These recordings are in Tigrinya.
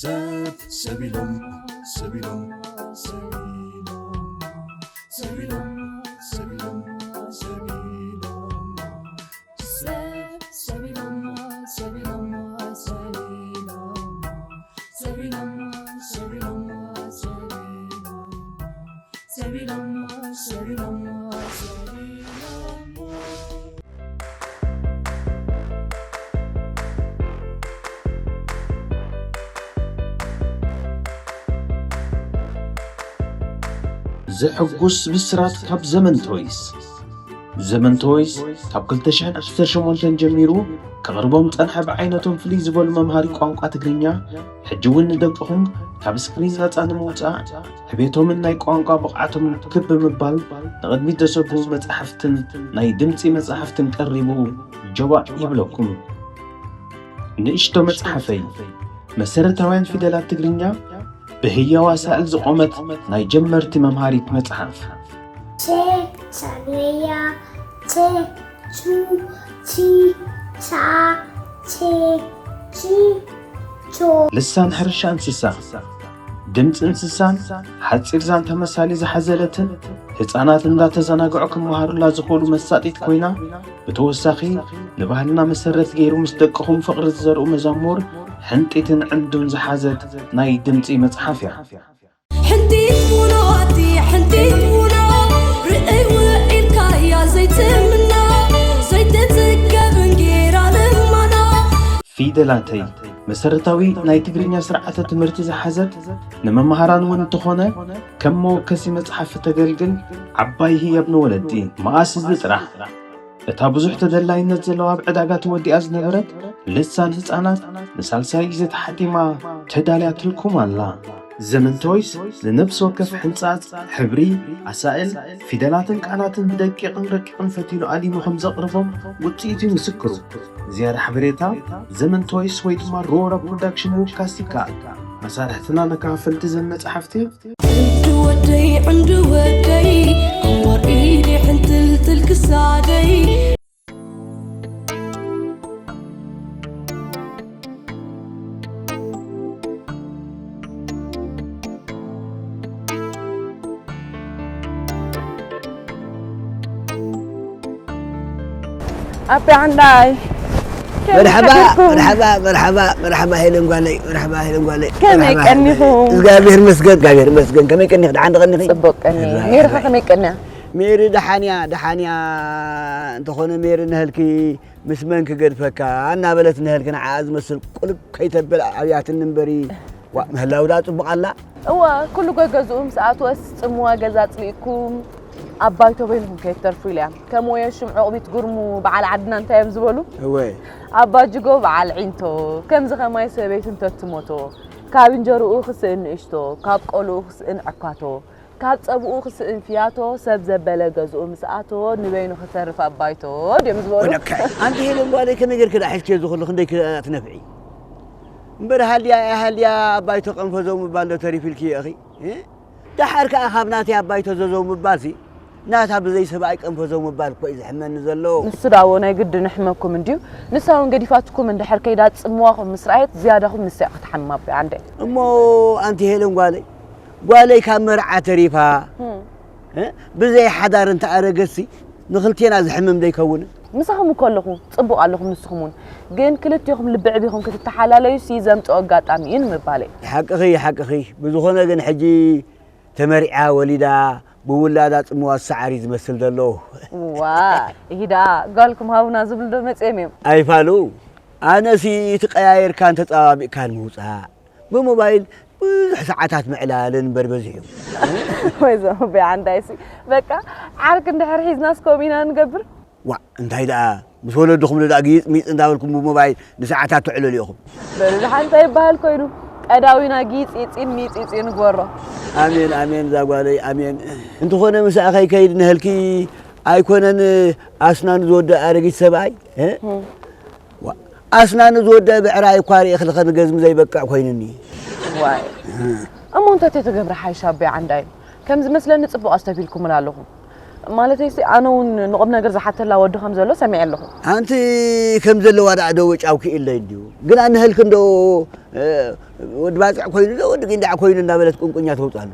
ሰብ ሰብ ኢሎም ሰብ ኢሎም ሰብ ኢሎም ሰብ ኢሎም ሰብ ኢሎም ሰብ ኢሎም ሰብ ሰብ ኢሎም ሰብ ኢሎም ሰብ ኢሎም ሰብ ኢሎም ሰብ ኢሎም ሰብ ኢሎም ሰብ ኢሎም ዘሐጉስ ብስራት ካብ ዘመን ቶይስ። ዘመን ቶይስ ካብ ክልተ ሽሕን ዓሰርተ ሸሞንተን ጀሚሩ ከቕርቦም ዝጸንሐ ብዓይነቶም ፍልይ ዝበሉ መምሃሪ ቋንቋ ትግርኛ፣ ሕጂ እውን ንደቅኹም ካብ ስክሪን ናጻ ንምውጻእ፣ ዕቤቶምን ናይ ቋንቋ ብቕዓቶምን ክብ ብምባል ንቕድሚት ዘሰጉሙ መጻሕፍትን ናይ ድምጺ መጻሕፍትን ቀሪቡ ጀባእ ይብለኩም። ንእሽቶ መጽሓፈይ፣ መሰረታውያን ፊደላት ትግርኛ ብህያው ኣሳእል ዝቖመት ናይ ጀመርቲ መምሃሪት መጽሓፍ። ቼ፣ ቻንያ፣ ቼ፣ ቹ፣ ቺ፣ ቻ፣ ቼ፣ ቺ፣ ቾ። ልሳን ሕርሻ እንስሳ፣ ድምፂ እንስሳን ሓፂር ዛንታ መሳሊ ዝሓዘለትን ህፃናት እንዳተዘናግዑ ክመሃሩላ ዝኽእሉ መሳጢት ኮይና፣ ብተወሳኺ ንባህልና መሰረት ገይሩ ምስ ደቅኹም ፍቕሪ ዝዘርኡ መዛሙር ሕንጢትን ዕንዱን ዝሓዘት ናይ ድምፂ መፅሓፍ እያ። ሕንጢት ውኖ ኣቲ ሕንጢት ውኖ ርእይ ውዒልካያ ዘይትምኖ ዘይትጽገብ እንጌራ ልመና። ፊደላተይ መሰረታዊ ናይ ትግርኛ ስርዓተ ትምህርቲ ዝሓዘት ንመምሃራን እውን እንተኾነ ከም መወከሲ መጽሓፍ እተገልግል ዓባይ ህያብ ንወለዲ። መኣስ እዚ ጥራሕ እታ ብዙሕ ተደላይነት ዘለዋ ኣብ ዕዳጋ ተወዲኣ ዝነበረት ልሳን ህጻናት ንሳልሳይ ግዜ ተሓቲማ ተዳልያትልኩም ኣላ። ዘመን ቶይስ ንነፍሲ ወከፍ ሕንጻጽ፣ ሕብሪ፣ ኣሳእል፣ ፊደላትን ቃላትን ብደቂቕን ረቂቕን ፈቲኑ ኣሊሙ ከም ዘቕርቦም ውጽኢቱ እዩ ምስክሩ። ዝያዳ ሓበሬታ ዘመን ቶይስ ወይ ድማ ሮራ ፕሮዳክሽን ምውካስ ይከኣል። መሳርሕትና መካፈልቲ ዘን መጻሕፍቲ ዕንዱ ወደይ ዕንዱ ወደይ ኣንባር ኢዲ ሕንትልትል ክሳደይ። ኣቤ ዓንዳይ መርሓባ መርሓባ መርሓባ መርሓባ ሄለን ጓለይ መርሓባ ሄለን ጓለይ ከመይ መርሓባ ቀኒኹም? እግዚኣብሔር ይመስገን እግዚኣብሔር ይመስገን ከመይ ቀኒኽ ደሓን ትቐኒኺ ጽቡቅ ቀኒ ሜርኻ ከመይ ቀንያ ሜሪ ደሓንያ ደሓንያ እንተኾነ ሜሪ ነህልኪ ምስ መን ክገድፈካ እናበለት ነህልኪ ንዓኣ ዝመስል ቁልብ ከይተብል ኣብያትኒ እምበሪ ዋ ምህላው ደኣ ጽቡቕ ኣላ እዋ ኩሉ ገገዝኡ ምስ ኣትወስ ጽምዋ ገዛ ኣጽሊእኩም ኣባይቶ በይንኹም ከይትተርፉ ኢለያ ከም ወየ ሽም ዕቑቢት ጉርሙ በዓል ዓድና እንታይ እዮም ዝበሉ እወ ኣባ ጅጎ በዓል ዒንቶ ከምዚ ኸማይ ሰበይቱ እንተትሞቶ ካብ እንጀርኡ ክስእን ንእሽቶ ካብ ቆልኡ ክስእን ዕኳቶ ካብ ጸብኡ ክስእን ፍያቶ ሰብ ዘበለ ገዝኡ ምስ ኣቶ ንበይኑ ክተርፍ ኣባይቶ ድዮም ዝበሉ ወለካይ ኣንቲ ሄለን ጓለይ ከመይ ጌርኪ ደኣ ሒዝኪዮ እዚ ኩሉ ክንደይ ክኣ ትነፍዒ እምበር ሃልያ እያ ሃልያ ኣባይቶ ቀንፈዘው ምባል ዶ ተሪፊልኪ ኢኺ እ? ደሓር ከኣ ካብ ናተይ ኣባይቶ ዘዘው ምባልሲ ናታ ብዘይ ሰብኣይ ቀንፈዘው ምባል እኮ እዩ ዘሕመኒ ዘሎ ንሱ ዳዎ ናይ ግድን ኣሕመኩም እንድዩ ንሳ እውን ገዲፋትኩም እንድሕር ከይዳ ጽምዋኹም ምስ ረኣየት ዝያዳኹም ንሳ ክትሓምም ኣቦይ ዓንደይ እሞ ኣንቲ ሄለን ጓለይ ጓለይ ካብ መርዓ ተሪፋ እ? ብዘይ ሓዳር እንተኣረገሲ ንኽልቴና ዘሕምም ዘይከውንን ምሳኹም እኮ ኣለኹ ጽቡቕ ኣለኹም ንስኹም እውን ግን ክልቴኹም ልቢ ዕቢኹም ክትተሓላለዩሲ ዘምጽኦ ኣጋጣሚ እዩ ንምባለይ ሓቅኺ ሓቅኺ ብዝኾነ ግን ሕጂ ተመሪዓ ወሊዳ ብውላዳ ጽምዋ ዝሰዓር እዩ ዝመስል ዘሎ ዋ ይሂዳ ጓልኩም ሃቡና ዝብል ዶ መጽኦም እዮም ኣይፋሉ ኣነሲ እቲ ቀያየርካን ተጸባቢቕካን ምውጻእ ብሞባይል ብዙሕ ሰዓታት ምዕላልን እምበር በዚሑ ወይ ዘመበይ ዓንዳይሲ በቃ ዓርክ እንድሕር ሒዝናስ ከምኡ ኢና ንገብር ዋ እንታይ ደኣ ምስ ወለድኹም ደኣ ግይጽ ሚጽ እንዳበልኩም ብሞባይል ንሰዓታት ትዕለሉ ኢኹም በሉ ደሓን እንታይ ይበሃል ኮይኑ ቀዳዊና ጊፂፂን ሚፂፂን ንግበሮ ኣሜን ኣሜን እዛ ጓለይ ኣሜን እንተኾነ ምሳኣ ከይከይድ ንህልኪ ኣይኮነን ኣስናኑ ዝወደእ ኣረጊት ሰብኣይ እ? ዋ፣ ኣስናኑ ዝወደእ ብዕራይ እኳ ርኢኽልኸ ንገዝሚ ዘይበቅዕ ኮይኑኒ ዋይ እሞ እንታይ ተተገብረ ሓይሽ ኣቦይ ዓንዳይ ከም ዝመስለኒ ፅቡቕ ኣስተብሂልኩምላ ኣለኹም ማለተይሲ ኣነ እውን ንቑም ነገር ዝሓተላ ወዲ ከም ዘሎ ሰሚዐ ኣለኹ። ኣንቲ ከም ዘለዋ ደኣ ዶ ወጫው ክኢለይ እንድዩ። ግን ኣንሀልክ እንዶ፣ እ፣ ወዲ ባጽዕ ኮይኑ ዶ ወዲ ጊንዳዕ ኮይኑ እናበለት ቁንቁኛ ተውጻሉ።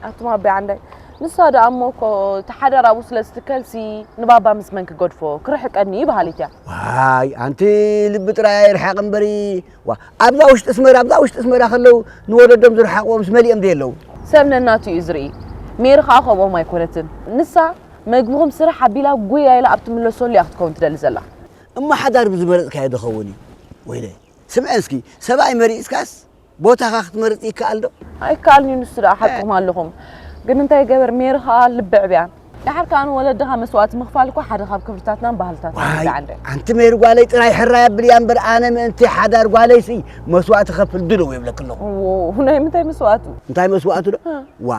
ኣቱም ኣቦይ ዓንዳይ፣ ንሳ ደኣ እሞ እኮ እቲ ሓዳር ኣብኡ ስለ ዝትከልሲ ንባባ ምስ መን ክገድፎ ክርሕቀኒ በሃሊት እያ። ዋይ ኣንቲ ልቢ ጥራይ ኣይርሓቕ እምበሪ። ዋ ኣብዛ ውሽጢ ኣስመራ ኣብዛ ውሽጢ ኣስመራ ከለዉ ንወለዶም ዝረሓቕዎም ምስ መሊኦም ዶ የለዉ። ሰብ ነናቱ እዩ ዝርኢ። ሜሪ ከኣ ከምኦም ኣይኮነትን። ንሳ መግብኹም ስራሕ ኣቢላ ጉያ ኢላ ኣብ ትምለሰሉ እያ ክትከውን ትደሊ ዘላ። እሞ ሓዳር ብዝመረጽካዮ ዶ ኸውን እዩ ወይለይ። ስምዐ እስኪ ሰብኣይ መሪጽካስ ቦታኻ ክትመርጽ ይከኣል ዶ? ኣይከኣልን እዩ ንሱ ደኣ ሓቅኹም ኣለኹም። ግን እንታይ ይገበር ሜሪ ከኣ ልቢ ዕብያን። ደሓር ከኣ ንወለድኻ መስዋእቲ ምኽፋል እኳ ሓደ ካብ ክብርታትናን ባህልታትናን እዩ ዋይ ዝዓንደ። ኣንቲ ሜሪ ጓለይ ጥራይ ሕራይ ኣብልያ እምበር ኣነ ምእንቲ ሓዳር ጓለይሲ መስዋእቲ ከፍል ድልው የብለኪ ኣለኹ። ዎ ናይ ምንታይ መስዋእቱ? እንታይ መስዋእቱ ዶ? ዋ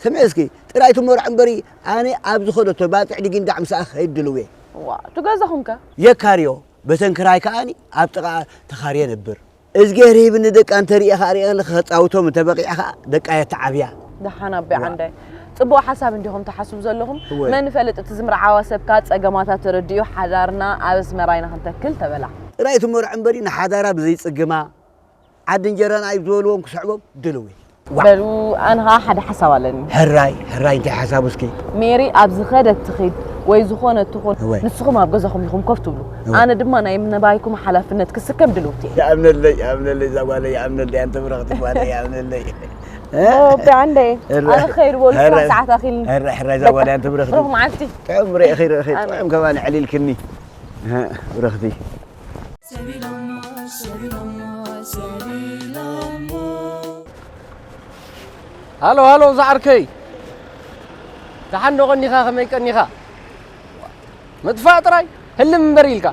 ስምዒ እስኪ ጥራይ ትመርዖ እምበሪ ኣነ ኣብ ዝኸደቶ ባፅዕ ድጊንዳዕ ምሳኣ ክኸይድ ድልው እየ። ዋ እቱ ገዛኹም ከ? የካርዮ በተን ክራይ ከኣኒ ኣብ ጥቓ ተኻርየ ነብር። እዝጌር ሂብኒ ደቃ እንተ ሪኤ ኸኣ ሪኤ ከለኺ ከጻውቶም እንተ በቒዐ ኸኣ ደቃ የተዓብያ። ደሓን ኣቦይ ዓንዳይ። ጽቡቕ ሓሳብ እንዲኹም ትሓስቡ ዘለኹም። እወ። መን ይፈልጥ እቲ ዝምርዓዋ ሰብ ከኣ ጸገማታ ተረዲኡ ሓዳርና ኣብ ኣስመራ ኢና ክንተክል ተበላ። ጥራይ ትመርዖ እምበሪ ንሓዳራ ብዘይጽግማ ዓዲ እንጀራና እዩ ዝበልዎም ክስዕቦም ድልው እየ። ዋዕ! በሉ ኣነ ኸዓ ሓደ ሓሳብ ኣለኒ። ሕራይ ሕራይ እንታይ ሓሳቡ እስኪ? ሜሪ ኣብ ዝኸደት ትኺድ ወይ ዝኾነት ትኹን እወ። ንስኹም ኣብ ገዛኹም ኢኹም ኮፍ ትብሉ። እወ። ኣነ ድማ ናይ ምንባይኩም ሓላፍነት ክስከም ድልውቲ እየ። ይኣምነለይ ይኣምነለይ እዛ ጓለይ ይኣምነለይ ኣንተ ብረኽቲ ጓለይ ይኣምነለይ። ኦቤ ዓንደየ ሕራይ ኣነ ክኸይድ በሉ ሕራይ ሰዓት ኣኺልኒ። ሕራይ ሕራይ እዛ ጓለይ ኣንተ ብረኽቲ። ብሩኽ መዓልቲ። ጥዑም ርኢኺ ርኢኺ ኣሜን። ጥዑም ከማን ዕሊልክኒ። ብረኽቲ። ሰቢሎሞ ሰቢሎሞ ሰቢሎሞ ሃሎ ሃሎ ዝዓርከይ ደሓን ዶ ቀኒኻ ከመይ ቀኒኻ ምጥፋእ ጥራይ ህልም እምበር ኢልካ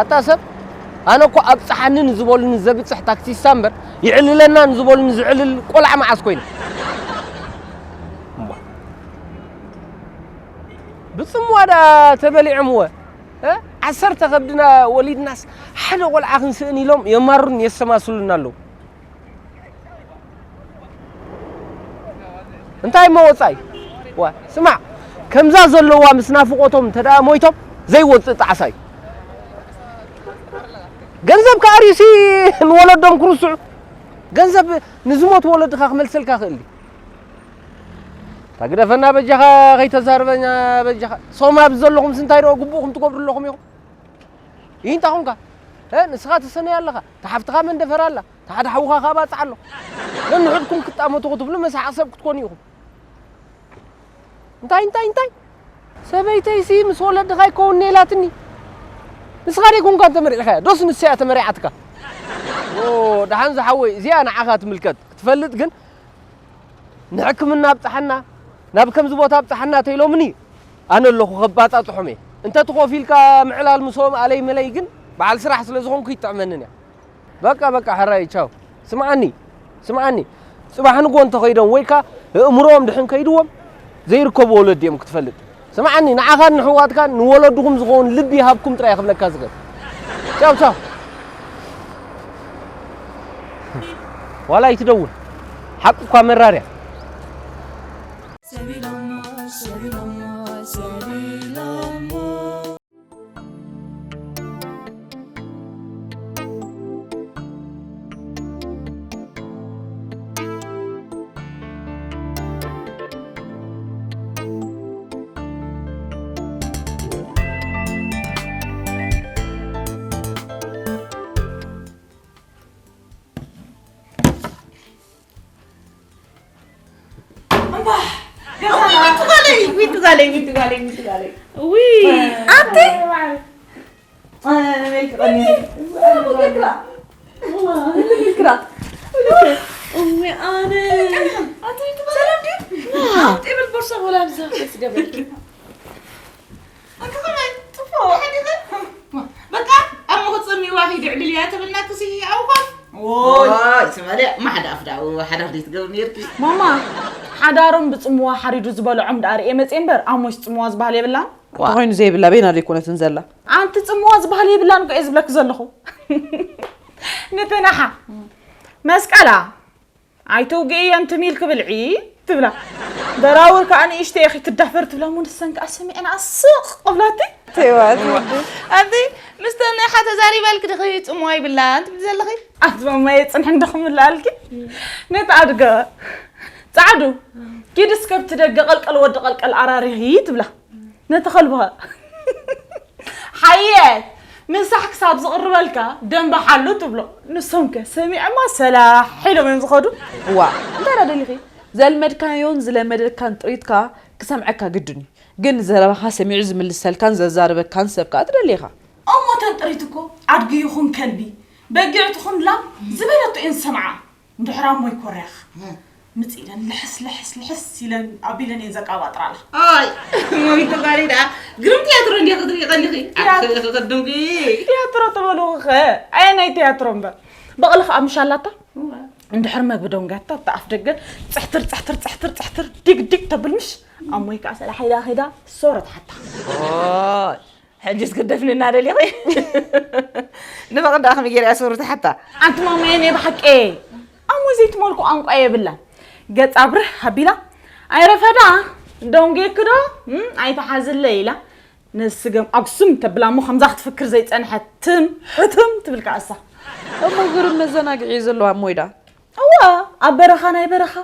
ኣታ ሰብ ኣነ እኮ ኣብፅሓኒ ንዝበሉኒ ዘብፅሕ ታክሲስታ እምበር ይዕልለና ንዝበሉኒ ዝዕልል ቆልዓ መዓስ ኮይነ ብጽምዋ ደኣ ተበሊዖምወ እ ዓሰርተ ከብድና ወሊድናስ ሓደ ቆልዓ ክንስእን ኢሎም የማሩን የሰማስሉን ኣለዉ። እንታይ እሞ ወጻኢ ዋ ስማዕ ከምዛ ዘለዋ ምስ ናፍቆቶም እንተ ደኣ ሞይቶም ዘይወጽእ ጣዕሳ እዩ። ገንዘብ ከኣርዩሲ ንወለዶም ክርስዑ ገንዘብ ንዝሞት ወለድኻ ክመልሰልካ ክእል እዩ። ታግደፈና በጃኻ ከይተዛርበና በጃኻ ሶም ኣብዚ ዘለኹም ስንታይ ደኦ ግቡእኹም ትገብሩ ኣለኹም ኢኹም ይንታ ኹምካ ንስኻ ትሰነይ ኣለኻ ተሓፍትኻ መንደፈር ኣላ ተሓደ ሓውኻ ካብ ኣፅዓ ኣሎ ነንሕድኩም ክትጣመቱ ክትብሉ መሳሓቕ ሰብ ክትኮኑ ኢኹም እንታይ እንታይ እንታይ ሰበይተይሲ ምስ ወለድኻ ይከውን ኢላትኒ ንስኻ ደይኮንካ ተመሪዕኻያ ዶስ ንሰያ ተመሪዓትካ ደሓን ዝሓወይ እዚኣ ንዓኻ ትምልከት ክትፈልጥ ግን ንሕክምና ኣብፀሓና ናብ ከምዚ ቦታ ኣብፀሓና ተኢሎምኒ ኣነ ኣለኹ ከባፃፅሖም እየ እንተትኾፍ ኢልካ ምዕላል ምስኦም ኣለይ መለይ ግን በዓል ስራሕ ስለ ዝኾንኩ ይጥዕመንን እያ በቃ በቃ ሕራይ ቻው ስምዓኒ ስምዓኒ ፅባሕ ንጎ እንተኸይዶም ወይካ እእምሮኦም ድሕን ከይድዎም ዘይርከቡ ወለዲ እዮም ክትፈልጥ ስምዓኒ ንዓኻን ንሕዋትካን ንወለድኹም ዝኸውን ልቢ ይሃብኩም ጥራይ ክብለካ ዝኽእል ቻው ቻው ዋላ ኣይትደውል ሓቂ እኳ መራር እያ እምባ! ገዛና! ዊቱ ጋለይ፣ ዊቱ ጋለይ፣ ዊቱ ጋለይ፣ ዊቱ ጋለይ። ውይ፣ ኣቲ! ኣነ መልክ ቀኒ። እዋ፣ እዋ፣ እዋ፣ እዋ። እዋ፣ ኣነ። ኣቲ፣ ዊቱ ጋለይ። ሰላም ድዩ? ዋ። ኣውጤ ብል ቦርሳ ወላ ብዛ ደስ ገበልኪ። ኣንተ ከማይ ጥፎ ሓዲኸ በቃ ኣሞ ክፅምይዋ ኺድ ዕልልያ ተበልና ክስይ ኣውኳ ኦይ ትበለ ማሓዳ ኣፍዳ ሓዳር ደይ ትገብር ነርኪ ማማ ሓዳሮም ብፅምዋ ሓሪዱ ዝበልዖም ደኣ ርእየ መፅየ እምበር ኣሞሽ ፅምዋ ዝበሃል የብላን ዋ። ተኾይኑ ዘይብላ በይና ዶ ኣይኮነትን ዘላ ኣንቲ ፅምዋ ዝበሃል የብላን እኮ እየ ዝብለኪ ዘለኹ ንተናሓ መስቀላ ኣይትውግእየን ትም ኢልኪ ብልዒ ትብላ። በራውር ከኣ ንእሽተይ ኢኺ ትዳፈር ትብላ እሞ ንሰን ከኣ ሰሚዐን ኣስቕ ብላቲ። ተይዋት ወዲ። ኣንቲ ምስተን ኢኻ ተዛሪበልኪ ድኺ ጽምዋ ይብላን ትብሊ ዘለኺ? ኣቲ ማማየ ጽንሒ እንዶ ክምልኣልኪ። ነቲ ኣድገ ጻዕዱ ኪዲ እስከ ኣብቲ ደገ ቀልቀል ወዲ ቀልቀል ኣራሪኺ ትብላ። ነቲ ከልብኸ ሓየት ምሳሕ ክሳብ ዝቕርበልካ ደንበ ሓሉ ትብሎ። ንሶምከ ሰሚዖማ ሰላሕ ኢሎም እዮም ዝኸዱ። እዋ እንታይ ደኣ ደሊኺ? ዘልመድካዮን ዝለመደካን ጥሪትካ ክሰምዐካ ግድን እዩ። ግን ዘረባኻ ሰሚዑ ዝምልሰልካን ዘዛርበካን ሰብ ከኣ ትደሊ ኢኻ። እሞ እተን ጥሪት እኮ ኣድጊ ይኹን ከልቢ በጊዕ ትኹን ላም ዝበለቶ እየን ዝሰምዓ። እንድሕር ኣሞ ይኮርያኻ ምጽእ ኢለን ልሕስ ልሕስ ልሕስ ኢለን ኣቢለን እየን ዘቃባጥራላ። ኣይ ሞይተ ጓለይ ደኣ ግርም ትያትሮ እንዲያ ክትርኢ ቀሊኺ። ትያትሮ። ኣቲ ክቅድምኪ። ትያትሮ ትበልዎ ኸ ኣየናይ ትያትሮ እምበር በቕሊ ኸኣ ምሽ ኣላታ። እዋ። እንድሕር መግቢ ደንጋታ ኣብቲ ኣፍ ደገ ጽሕትር ጽሕትር ጽሕትር ጽሕትር ዲግ ዲግ ተብል ምሽ ኣሞይ ከኣ ሰላሕ ኢላ ኸይዳ ሶረት ሓታ። ኦይ ሕጅስ ክደፍንና ደሊኺ? ንበቕ ደኣ ከመይ ገይረ እያ ሱሩ ትሓታ? ኣንቲ ማማየ ናይ ብሓቂ ኣሞ ዘይትመልኩ ቋንቋ የብላን። ገጻ ብርህ ኣቢላ ኣይረፈዳ ደንጉየኪ ዶ እም፣ ኣይትሓዝለይ ኢላ ነዚ ስገም ኣጉስም ተብላ እሞ ከምዛ ክትፍክር ዘይጸንሐት ትም ሕትም ትብል ከኣ እሳ። እሞ ግርም መዘናግዒ እዩ ዘለዋ እሞ ኢዳ። እዋ ኣብ በረኻ ናይ በረኻ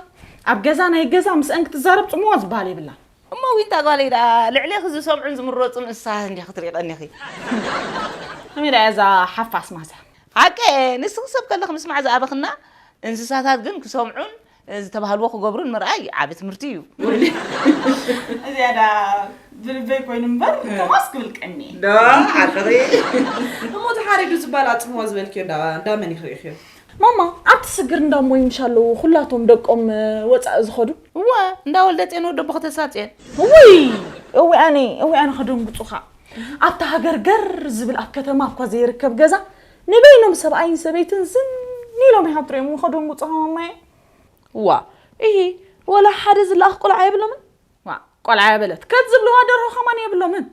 ኣብ ገዛ ናይ ገዛ ምስአን ክትዛረብ ጽምዋ ዝበሃል የብላን። እሞ ዊንታ ጓለይ ደኣ ልዕሌኺ ዝሰምዑን ዝምረጹን እንስሳታት እንዲኺ ክትርኢ ቀኒኺ። ከመይ ደኣ እዛ ሓፋስ ማዛ? ሓቂ ንስኺ ሰብ ከለኺ ምስማዕ ዝኣበኽና እንስሳታት ግን ክሰምዑን ዝተባህልዎ ክገብሩን ምርኣይ ዓቢ ትምህርቲ እዩ። እዚኣ ደኣ ብልበይ ኮይኑ እምበር ከማስ ክብል ቀኒ። ዶ ሓቅኺ። እሞ ተሓሪዱ ዝበሃል ኣጽምዋ ዝበልክዮ እንዳ እንዳ መን ኢኺ ርኢኽዮ? ማማ ኣብቲ ስግር እንዳ እሞይ ምሽ ኣለዉ ኩላቶም ደቆም ወጻኢ ዝኸዱ። እወ እንዳ ወልደጼን ወደቦ ከተሳጽየን። እውይ እውያነ እውያነ ከደንግጹኻ ኣብቲ ሃገር ገር ዝብል ኣብ ከተማ እኳ ዘይርከብ ገዛ ንበይኖም ሰብኣይን ሰበይትን ዝን ኢሎም ኢኻ ትሪኦም ከደንግጹኻ ማማየ። እዋ እሂ ወላ ሓደ ዝለኣኽ ቆልዓ የብሎምን። ዋ ቆልዓ የበለት ከት ዝብልዋ ደርሆ ከማን የብሎምን።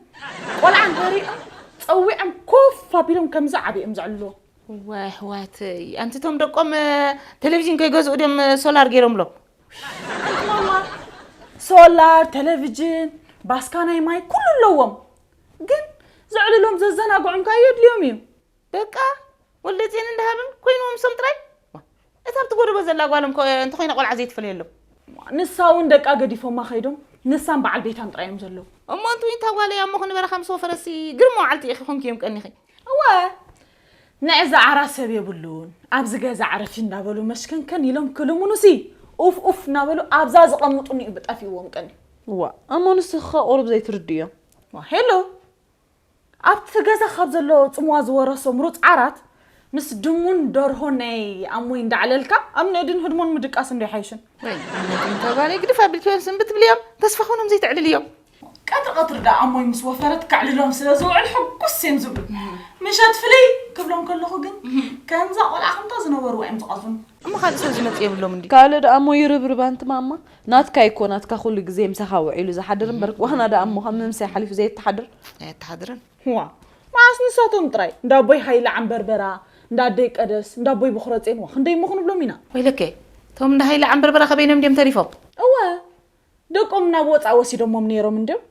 ቆልዓ እንተሪኦም ጸዊዖም ኮፍ ኣቢሎም ከምዚ ዓብዮም ዘዕልልዎ። ዋይ ኣሕዋተይ ኣንቲ እቶም ደቆም ቴሌቪዥን ከይገዝኡ ድዮም ሶላር ገይሮምሎም? ኣንቲ ማማ ሶላር ቴሌቪዥን ባስካ ናይ ማይ ኩሉ ኣለዎም። ግን ዘዕልሎም ዘዘናግዖም ከኣ የድልዮም እዩ። በቃ ወልደጼን እንዳሃብን ኮይንዎም ምሶም ጥራይ። እታ ኣብቲ ጎደቦ ዘላ ጓሎም ከ እንተኾይና ቆልዓ ዘይትፈልየሎም? ንሳ እውን ደቃ ገዲፎማ ከይዶም ንሳን በዓል ቤታን ጥራይ እዮም ዘለዉ። እሞ እንቱ ኢንታ ጓለይ ኣሞ ክንበረኻ ምስ ወፈረሲ ግርም መዓልቲ ኢኺ ኮንክዮም ቀኒኺ። እወ ንዕዚ ዓራት ሰብ የብሉን ኣብዚ ገዛ ዕረፊ እንዳበሉ መሽከንከን ኢሎም ክልምኑሲ ኡፍ ኡፍ እናበሉ ኣብዛ ዝቐምጡ እኒኡ ብጠፊእዎም ቀኒ። እዋ እሞ ንስኺ ኸ ቁሩብ ዘይትርድእዮም። ዋ ሄሎ ኣብቲ ገዛ ካብ ዘሎ ጽምዋ ዝወረሶ ምሩጽ ዓራት ምስ ድሙን ደርሆን ናይ ኣሞይ እንዳዕለልካ ኣብ ነእድን ህድሞን ምድቃስ እንዶ ይሓይሽን። ወይ እሞት እንተ ጓለይ ግድፍ ኣቢልክዮን ስንብት ብልዮም ተስፋ ኾኖም ዘይተዕልልዮም። ቀትሪ ቀትሪ ደኣ ኣሞይ ምስ ወፈረት ከዕልሎም ስለ ዝውዕል ሕጉስ እዮም ዝብሉ። ምሸት ፍልይ ክብሎም ከለኹ ግን ከምዛ ቆልዓ ከምታ ዝነበርዋ እዮም ዝቐትሉን። እሞ ካልእ ሰብ ዝመጽእ የብሎም እንዲ። ካልእ ደኣ እሞ ይርብርብ ኣንቲ ማማ ናትካ ይኮ ናትካ ኩሉ ግዜ ምሳኻ ውዒሉ ዝሓድር እምበር ዋና ደኣ እሞ ካብ ምምሳይ ሓሊፉ ዘየተሓድር። ኣየተሓድርን። ዋ መዓስ ንሳቶም ጥራይ እንዳ ኣቦይ ሃይለ ዓምበርበራ እንዳ ኣደይ ቀደስ እንዳ ኣቦይ ብኽረጼን ዋ ክንደይ እሞ ክንብሎም ኢና። ወይለከ እቶም እንዳ ሃይለ ዓምበርበራ ከበይኖም ድዮም ተሪፎም? እወ ደቆም ናብ ወፃእ ወሲዶሞም ነይሮም እንድዮም።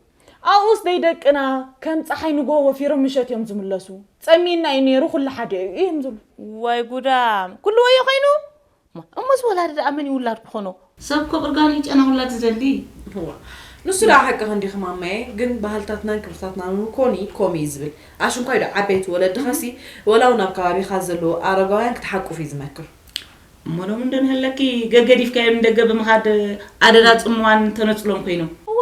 ኣብኡስ ደይ ደቅና ከም ፀሓይ ንግሆ ወፊሮም ምሸት እዮም ዝምለሱ። ፀሚእና እዩ ነይሩ ኩሉ ሓደ እዩ እዮም ዝብሉ። ወይ ጉዳም ኩሉ ወዮ ኮይኑ። እሞ እዚ ወላዲ ደኣ መን ይውላድ ክኾኖ? ሰብ እኮ ቅርጋን እዩ ጨና ውላድ ዝደሊ። እዋ ንሱ ደኣ ሓቅኺ እንዲኺ ማማየ፣ ግን ባህልታትናን ክብርታትናን እውን ኮኒ ኮሚ እዩ ዝብል። ኣሽንኳይ ዶ ዓበይቲ ወለድኻሲ ወላ እውን ኣብ ከባቢኻ ዘለዉ ኣረጋውያን ክትሓቁፍ እዩ ዝመክር። እሞ ሎም እንዶ ንህለኪ ገገዲፍካዮ ንደገ ብምኻድ ኣደዳ ጽምዋን ተነጽሎን ኮይኖም። እዋ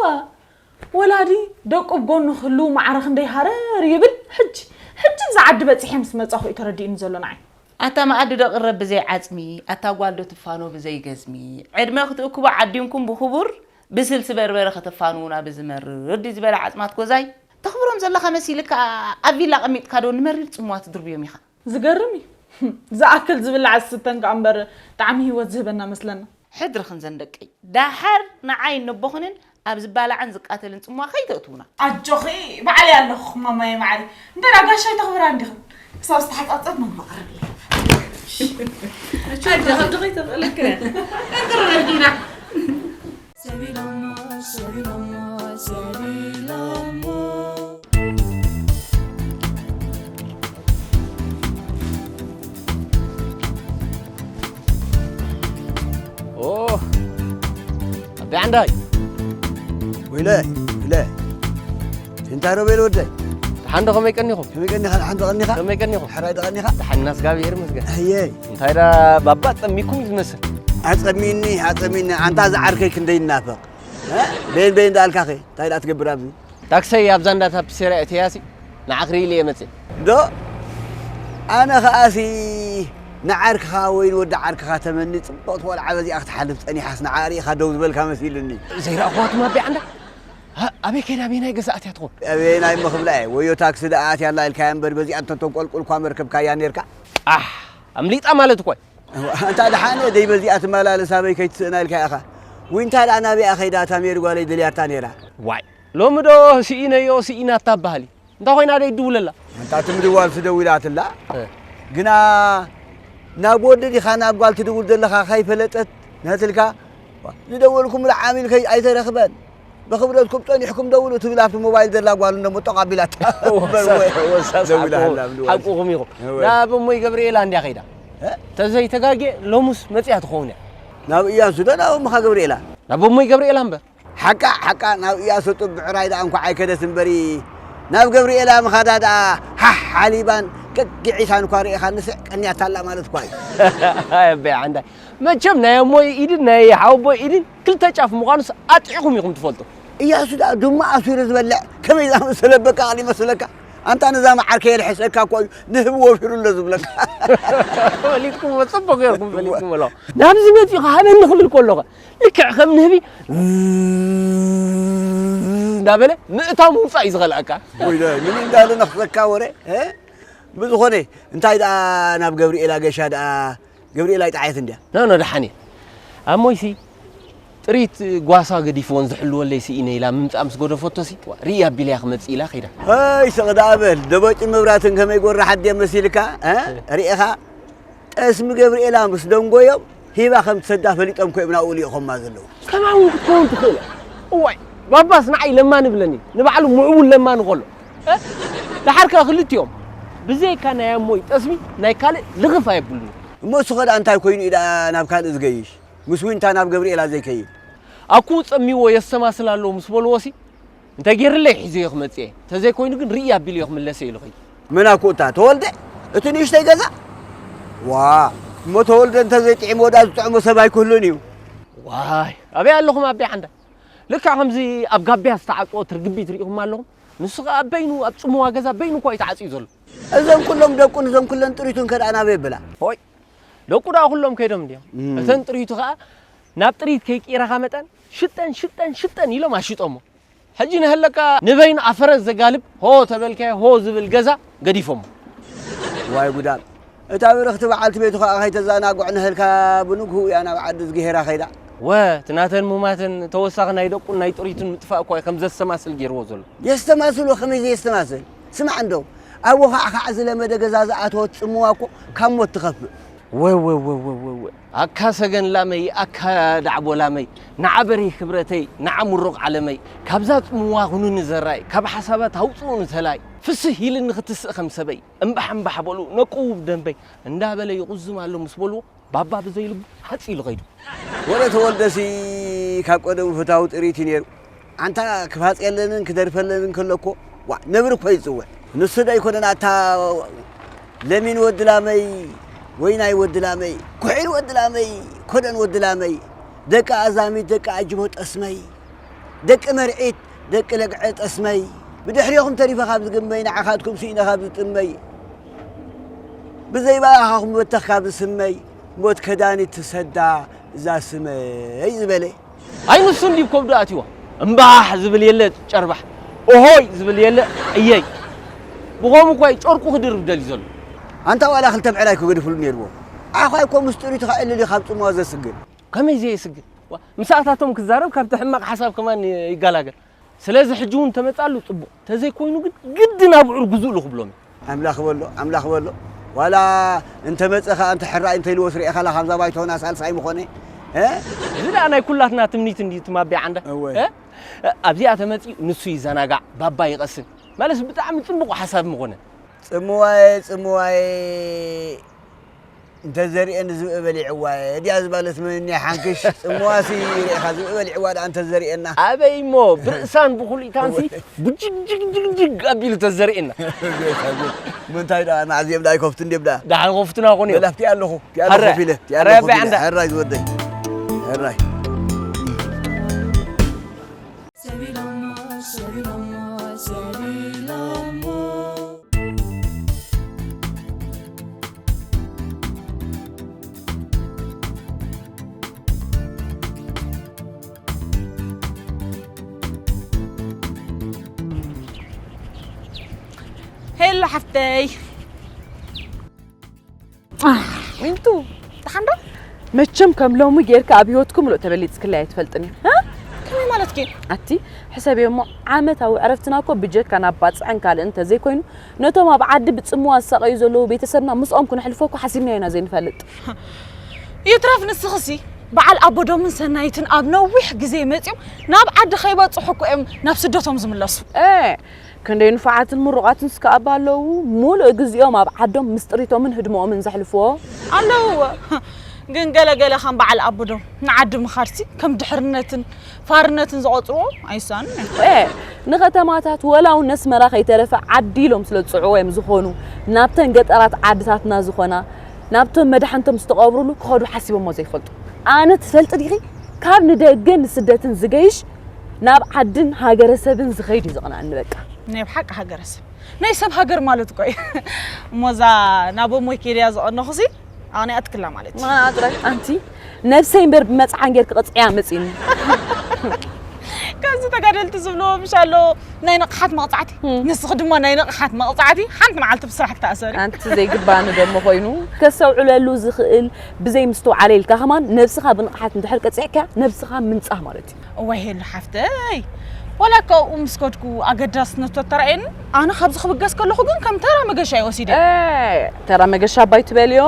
ወላዲ ደቁ ኣብ ጎኑ ክህልዉ ማዕረ ክንደይ ሃረር ይብል። ሕጂ ሕጂ እዛ ዓዲ በጺሐ ምስ መጻኹ እዩ ተረዲእኒ ዘሎ ንዓይ። ኣታ መኣዲ ዶ ቅረብ ብዘይ ዓጽሚ፣ ኣታ ጓል ዶ ትፋኖ ብዘይ ገዝሚ። ዕድመ ክትእክቡ ዓዲምኩም ብኽቡር ብስልሲ በርበረ ከተፋንዉና ብዝመርር ድዩ ዝበለ ዓጽማት ጎዛይ። ተኽብሮም ዘለኻ መሲልካ ኣብ ቪላ ቀሚጥካ ዶ ንመሪር ጽምዋ ትድርብዮም ኢኻ? ዝገርም እዩ። ዝኣክል ዝብላዕ ዝስተን ከኣ እምበር ጣዕሚ ህይወት ዝህበና መስለና። ሕድርኽን ዘን ደቀይ። ደሓር ንዓይን ነቦኽንን ኣብ ዝባላዕን ዝቃተልን ጽምዋ ከይተእትዉና። ኣጆኺ ባዕለይ ኣለኹ ማማየ ማዓረይ። እንተ ደኣ ጋሻይ ተኽብራ እንዲኽን። ክሳብ ዝተሓጻጸብ መን መቕርብ እየ። ኣደ ካብ ድኸይ ተጠለክረ። እንጥረ ረዲና። ኦ ኣቢ ዓንዳይ ወይለ ወይለ እንታይ ዶ ቤል ወደይ ደሓን ዶ ከመይ ቀኒኹም? ከመይ ቀኒኻ ደሓን ዶ ቀኒኻ ከመይ ቀኒኹም? ሕራይ ዶ ቀኒኻ ደሓን እናስጋብሔር ይመስገን። ኣየይ እንታይ ዳ ባባ ጸሚኩም እዩ ዝመስል። ኣጸሚኒ ኣጸሚኒ ኣንታ ዝዓርከይ ክንደይ ይናፈቕ እ? በይን በይን ዳልካኸ እንታይ ዳ ትገብር ኣብዚ ታክሰይ ኣብዛ እንዳ ታፒሴርያ እተያሲ ንዓኽሪ ኢለ እየ መጽእ። ዶ ኣነ ኸኣሲ ንዓርክኻ ወይ ንወዲ ዓርክኻ ተመኒ ጽቡቕቲ ቆልዓ በዚኣ ክትሓልፍ ጸኒሓስ ንዓ ርኢኻ ደው ዝበልካ መሲሉኒ ዘይረኣኹዋ ትማቢ ዓንዳ ኣበይ ከይዳ ኣበይ ናይ ገዛ ኣትያ ትኾን? ኣበየናይ እሞ ክብላ እየ ወዮ ታክሲ ደኣ ኣትያ ኣላ ኢልካያ እምበር በዚኣ እንተተንቆልቁልኳ መርከብካያ ኔርካ ኣሕ ኣምሊጣ ማለት እኳ እዩ። እንታ ደሓነ ደይ በዚኣ ትመላለስ ኣበይ ከይትስእና ኢልካ ኢኻ ወይ እንታይ ደኣ ናበይኣ ኸይዳ እታ ሜሪ ጓለይ ደልያታ ኔራ ዋይ ሎሚ ዶ ስኢነዮ ስኢናታ በሃሊ እንታ ኮይና ዶ ይድውለላ እንታ እቲ ምድዋል ስደው ኢላትላ እ። ግና ናብ ወዲ ዲኻ ናብ ጓል ትድውል ዘለኻ ከይፈለጠት ነትልካ ዝደወልኩምላ ዓሚል ከይ ኣይተረኽበን ብኽብረትኩም ጸኒሕኩም ደውሉ ትብል ኣብቲ ሞባይል ዘላ ጓል እንደሞ ጠቕ ኣቢላታ እምበር ወይ ወሳስ ደዊላሃላ ምድዋል ሓቁኹም ኢኹም እወ። ናብ እሞይ ገብርኤላ እንድያ ከይዳ እ? ተዘይተጋጌ ሎሙስ መፅያ ትኸውን እያ ናብ እያሱ ዶ ናብ እምኻ ገብርኤላ ናብ እሞይ ገብርኤላ እምበር ሓቃ ሓቃ ናብ እያሱ ጥብ ብዕራይ ደኣ እንኳዕ ኣይከደት እምበሪ ናብ ገብርኤላ ምኻዳ ደኣ ሓሕ ሓሊባን ቀጊዒሳን እኳ ርኢኻ ንስዕ ቀንያታላ ማለት እኳ እዩ ኣበይ ዓንዳይ መቸም ናይ ኣሞይ ኢድን ናይ ሓወቦይ ኢድን ክልተ ጫፍ ምዃኑስ ኣጥዒኹም ኢኹም ትፈልጡ እያሱ ደኣ ድማ ኣስሩ ዝበልዕ ከመይ ዝኣመሰለ በቃ ቃል ይመስለካ ኣንታ ነዛ መዓርከ የልሕሰካ እኮ እዩ ንህቢ ወፊሩ ኣሎ ዝብለካ ፈሊጥኩም ጽቡቅ ገርኩም ፈሊጥኩም ኣሎ ናብዚ መጺኡ ሃበኒ ክብል ከሎ ልክዕ ከም ንህቢ እንዳበለ ምእታው ምውጻእ እዩ ዝኸልኣካ ወይ ምን እንዳለ ነኽሰካ ወረ ብዝኾነ እንታይ ደኣ ናብ ገብርኤላ ገሻ ደኣ ገብርኤላ ይጠዓየት እንድያ ኖ ኖ ደሓን እየ ኣሞይሲ ጥሪት ጓሳ ገዲፍዎን ዝሕልወለይ ስኢነ ኢላ ምምፃእ ምስ ጎደፈቶሲ ርኢ ኣቢለያ ክመፅእ ኢላ ከይዳ ይ ስቕ ደኣ በል ደበጭን መብራትን ከመይ ጎራሓት ድየ መሲልካ እ? ርኢኻ ጠስሚ ገብርኤላ ምስ ደንጎዮም ሂባ ከም ትሰዳ ፈሊጦም ኮይም ናብኡ ልኢኾማ ዘለዉ ከማን ክትከውን ትኽእል እያ እዋይ ባባስ ንዓይ ለማኒ ብለኒ ንባዕሉ ምዕቡል ለማኒ ከሎ እ? ደሓር ከ ክልቲኦም ብዘይካ ናይ ኣሞይ ጠስሚ ናይ ካልእ ልኽፍ ኣየብሉን እሞ እሱ ኸዳ እንታይ ኮይኑ እዩ ደኣ ናብ ካልእ ዝገይሽ ምስ ዊንታ ናብ ገብርኤላ ዘይከይድ ኣኩ ጸሚዎ የስተማስል ኣለዉ ምስ በልዎሲ እንተ ጌርለይ ሒዘዮ ክመጽእ እየ እንተዘይኮይኑ ግን ርኢ ኣቢለዮ ክምለስ እየ ኢሉ ኸይዱ መን ኣኩ እታ ተወልደ እቲ ንእሽተይ ገዛ ዋ እሞ ተወልደ እንተዘይጥዒሞ ወዳ ዝጥዕሞ ሰብ ኣይክህሉን እዩ ዋይ ኣበይ ኣለኹም ኣበይ ዓንዳ ልክዕ ከምዚ ኣብ ጋቢያ ዝተዓጽወት ርግቢት ርኢኹም ኣለኹም ንሱ ኸኣ ኣብ በይኑ ኣብ ጽምዋ ገዛ በይኑ እኳ እዩ ተዓጽዩ ዘሎ እዞም ኩሎም ደቁን እዞም ኩለን ጥሪቱን ከደኣ ናበይ ብላ ሆይ ደቁ ደኣ ኩሎም ከይዶም እንዲዮም እተን ጥሪቱ ኸኣ ናብ ጥሪት ከይቅይራኻ መጠን ሽጠን ሽጠን ሽጠን ኢሎም ኣሽጦሞ ሕጂ ንሀለካ ንበይኑ ኣፈረስ ዘጋልብ ሆ ተበልካዮ ሆ ዝብል ገዛ ገዲፎሞ ዋይ ጉዳል እታ ብርኽቲ በዓልቲ ቤቱ ኸዓ ኸይተዘናግዖ ንሀልካ ብንግሁ እያ ናብ ዓዲ ዝግሄራ ኸይዳ ወ እቲ ናተን ሙማተን ተወሳኺ ናይ ደቁን ናይ ጥሪቱን ምጥፋእ እኳ እዩ ከም ዘስተማስል ገይርዎ ዘሎ የስተማስሎ ከመይ ዘየስተማስል ስማዕ እንዶ ኣብኡ ኸዓ ኸዓ ዝለመደ ገዛ ዝኣተወት ጽምዋ እኮ ካብ ሞት ትኸፍእ ወወወወወወ ኣካ ሰገን ላመይ ኣካ ዳዕቦ ላመይ ንዓ በሬ ክብረተይ ንዓ ሙሩቕ ዓለመይ ካብዛ ጽምዋ ኩኑኒ ዘራይ ካብ ሓሳባት ኣውጽኡኒ ተላይ ፍስህ ኢልኒ ክትስእ ከም ሰበይ እምባሕ እምባሕ በሉ ነቁ ውብ ደንበይ እንዳበለ ይቑዝም ኣሎ ምስ በልዎ ባባ ብዘይልቡ ሃጽ ኢሉ ኸይዱ። ወረ ተወልደሲ ካብ ቀደሙ ፍታዊ ጥሪት እዩ ነይሩ። ኣንታ ክፋጽየለንን ክደርፈለንን ከሎ እኮ ዋእ ነብሪ እኮ እዩ ዝጽውዕ። ንሱ ዶ ኣይኮነን ኣታ ለሚን ወዲ ላመይ፣ ወይናይ ወዲ ላመይ፣ ኩሒል ወዲ ላመይ፣ ኮደን ወዲ ላመይ፣ ደቂ ኣዛሚት፣ ደቂ ኣጅቦ ጠስመይ፣ ደቂ መርዒት፣ ደቂ ለግዐ ጠስመይ፣ ብድሕሬኹም ተሪፈ ካብ ዝግመይ፣ ንዓኻትኩም ስኢነ ካብ ዝጥመይ፣ ብዘይ ባእኻኹም በተኽ ካብ ዝስመይ፣ ሞት ከዳኒት ትሰዳ እዛ ስመይ ዝበለ። ኣይ ንሱ እንዲብ ከብዱ ኣትይዋ እምባሕ ዝብል የለ ጨርባሕ ኦሆይ ዝብል የለ እየይ ብኸምኡ እኳ እዩ ጨርቁ ክድርብ ደልዩ ዘሎ ኣንታ ዋላ ክልተ ብዕራይ ክገድፍሉ ነይርዎ ኣዃ እኮ ምስ ጥሪቱ ከዕልል እዩ ካብ ጽምዋ ዘስግር ከመይ ዘየስግር ምሳእታቶም ክዛረብ ካብቲ ሕማቕ ሓሳብ ከማን ይጋላገል ስለዚ ሕጂ እውን ተመጻሉ ጽቡቕ ተዘይኮይኑ ግን ግድን ኣብዑር ግዙእሉ ክብሎም እዩ ኣምላኽ በሎ ኣምላኽ በሎ ዋላ እንተ መጸኻ እንተ ሕራይ እንተ ኢልዎ ስሪዕኻ ላ ካብዛ ባይቶና ሳልሳይ ምኾነ። እ? እዚ ደኣ ናይ ኩላትና ትምኒት እንድዩ ትማቢያ ዓንዳ። እወ። እ? ኣብዚኣ ተመጺኡ ንሱ ይዘናጋዕ፣ ባባ ይቐስን። ማለትስ ብጣዕሚ ጽቡቕ ሓሳብ ምኾነ። ጽምዋየ፣ ጽምዋየ፣ እንተ ዘርእየኒ ዝብኢ በሊዕዋየ። እድያ ዝባለት መን እኒኣ ሓንክሽ? ጽምዋሲ ርኢኻ ዝብኢ በሊዕዋ ደኣ እንተ ዘርእየና። ኣበይ እሞ ብርእሳን ብኹሊታንሲ ብጅግ ጅግ ጅግ ጅግ ኣቢሉ ተዘርእየና። ምንታይ ደኣ ናዕዚኦም ደኣ ኣይከፍቱን ድዮም ደኣ? ደሓን ከፍቱና ኾን እዮም። በላ ኣብቲ ኣለኹ፣ ኣብቲ ኣለኹ ሀረ፣ ኮፍ ኢለ፣ ኣብቲ ሀረ ኣለኹ ኮፍ ኣበይ ኢለ። ዓንዳ? ሀራይ ዝወደይ፣ ሀራይ። ሄሎ ሓፍተይ። ዊንቱ፣ ደሓን ዶ? መቸም ከም ሎሚ ጌርካ ኣብ ህይወትኩም ምሉእ ተበሊጽክለይ ኣይትፈልጥን እዩ። እ? ከመይ ማለትኪ? ኣቲ፣ ሕሰብዮ እሞ ዓመታዊ ዕረፍትና እኮ ብጀካ ናብ ባጽዕን ካልእን እንተዘይኮይኑ፣ ነቶም ኣብ ዓዲ ብጽምዋ ዝሳቐዩ ዘለዉ ቤተሰብና ምስኦም ክነሕልፎ እኮ ሓሲብናዮ ኢና ዘይንፈልጥ። ይትረፍ ንስኽሲ፣ በዓል ኣቦዶምን ሰናይትን ኣብ ነዊሕ ግዜ መጺኦም ናብ ዓዲ ከይበጽሑ እኮ እዮም ናብ ስደቶም ዝምለሱ። እ፣ ክንደይ ንፉዓትን ምሩቓትን እስከ ኣባ ኣለዉ፣ ሙሉእ ግዜኦም ኣብ ዓዶም ምስ ጥሪቶምን ህድሞኦምን ዘሕልፍዎ። ኣለዉ። ግን ገለ ገለ ከም በዓል ኣቦዶም ንዓዲ ምኻድሲ ከም ድሕርነትን ፋርነትን ዝቖጽርዎ ኣይሳኑን እዮም። እ፣ ንኸተማታት ወላ እውን ነስመራ ከይተረፈ ዓዲ ኢሎም ስለ ዝጽውዕዎ እዮም ዝኾኑ፣ ናብተን ገጠራት ዓድታትና ዝኾና፣ ናብቶም መድሓንቶም ዝተቐብሩሉ ክኸዱ ሓሲቦሞ ዘይፈልጡ። ኣነ ትፈልጢ ዲኺ፣ ካብ ንደገን ንስደትን ዝገይሽ ናብ ዓድን ሃገረሰብን ዝኸይድ እዩ ዘቕንኣኒ በቃ። ናይ ብሓቂ ሃገረሰብ። ናይ ሰብ ሃገር ማለት እኮ እዩ። እሞ እዛ ናብ እሞይ ከይደያ ዝቐነኹሲ ኣቕኒኣትክላ ማለት እዩ። ንዓኣ ጥራይ ኣንቲ ነብሰይ እምበር ብመጽሓን ጌርኪ ቅጽዕያ መጺኒ። ከምዚ ተጋደልቲ ዝብልዎ ምሽ ኣሎ፣ ናይ ንቕሓት መቕጻዕቲ። እም። ንስኺ ድማ ናይ ንቕሓት መቕጻዕቲ ሓንቲ መዓልቲ ብስራሕ ክትኣሰሪ። ኣንቲ ዘይግባኒ ደሞ ኮይኑ ከስተውዕለሉ ዝኽእል ብዘይ ምስትውዓለ ኢልካ ከማን ነብስኻ ብንቕሓት እንድሕር ቀጺዕካያ ነብስኻ ምንጻህ ማለት እዩ። እዋይ ሄሉ ሓፍተይ፣ ዋላ ካብኡ ምስ ከድኩ ኣገዳስነቱ ተራእየኒ። ኣነ ካብዚ ክብገስ ከለኹ ግን ከም ተራ መገሻ ይወሲደ። እ፣ ተራ መገሻ ኣባይ ትበልዮ።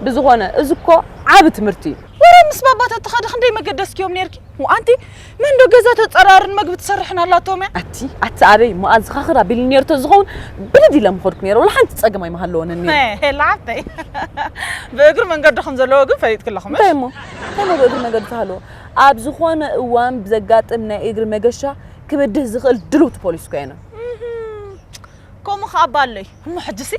ብዝኾነ፣ እዚ እኮ ዓቢ ትምህርቲ እዩ። ወረ ምስ ባባ ተትኸዲ ክንደይ መገደስኪ እዮም ነይርኪ? ወ፣ ኣንቲ መን ዶ ገዛ ተጸራርን መግቢ ትሰርሕን ኣላቶም እያ? ኣቲ፣ ኣቲ ኣበይ እሞ፣ ኣዚ ኻኽር ኣቢሉ ነይሩ ተዝኸውን፣ ብድድ ኢለ ምኸድኩ ነይረ። ወላ ሓንቲ ጸገም ኣይምሃለወንን ነይሩ። ሄ፣ ሄላ ሓፍተይ። ብእግሪ መንገዲ ከም ዘለዎ ግን ፈሊጥኪ ኣለኹ፣ ምሽ? እንታይ እሞ? እንታይ እሞ ብእግሪ መንገዲ ተሃለዎ? ኣብ ዝኾነ እዋን ብዘጋጥም ናይ እግሪ መገሻ ክብድህ ዝኽእል ድልውቲ ፖሊስ እኮ እየ። እህም፣ ከምኡ ኸኣ እባ ኣሎ እዩ። እሞ ሕጅሲ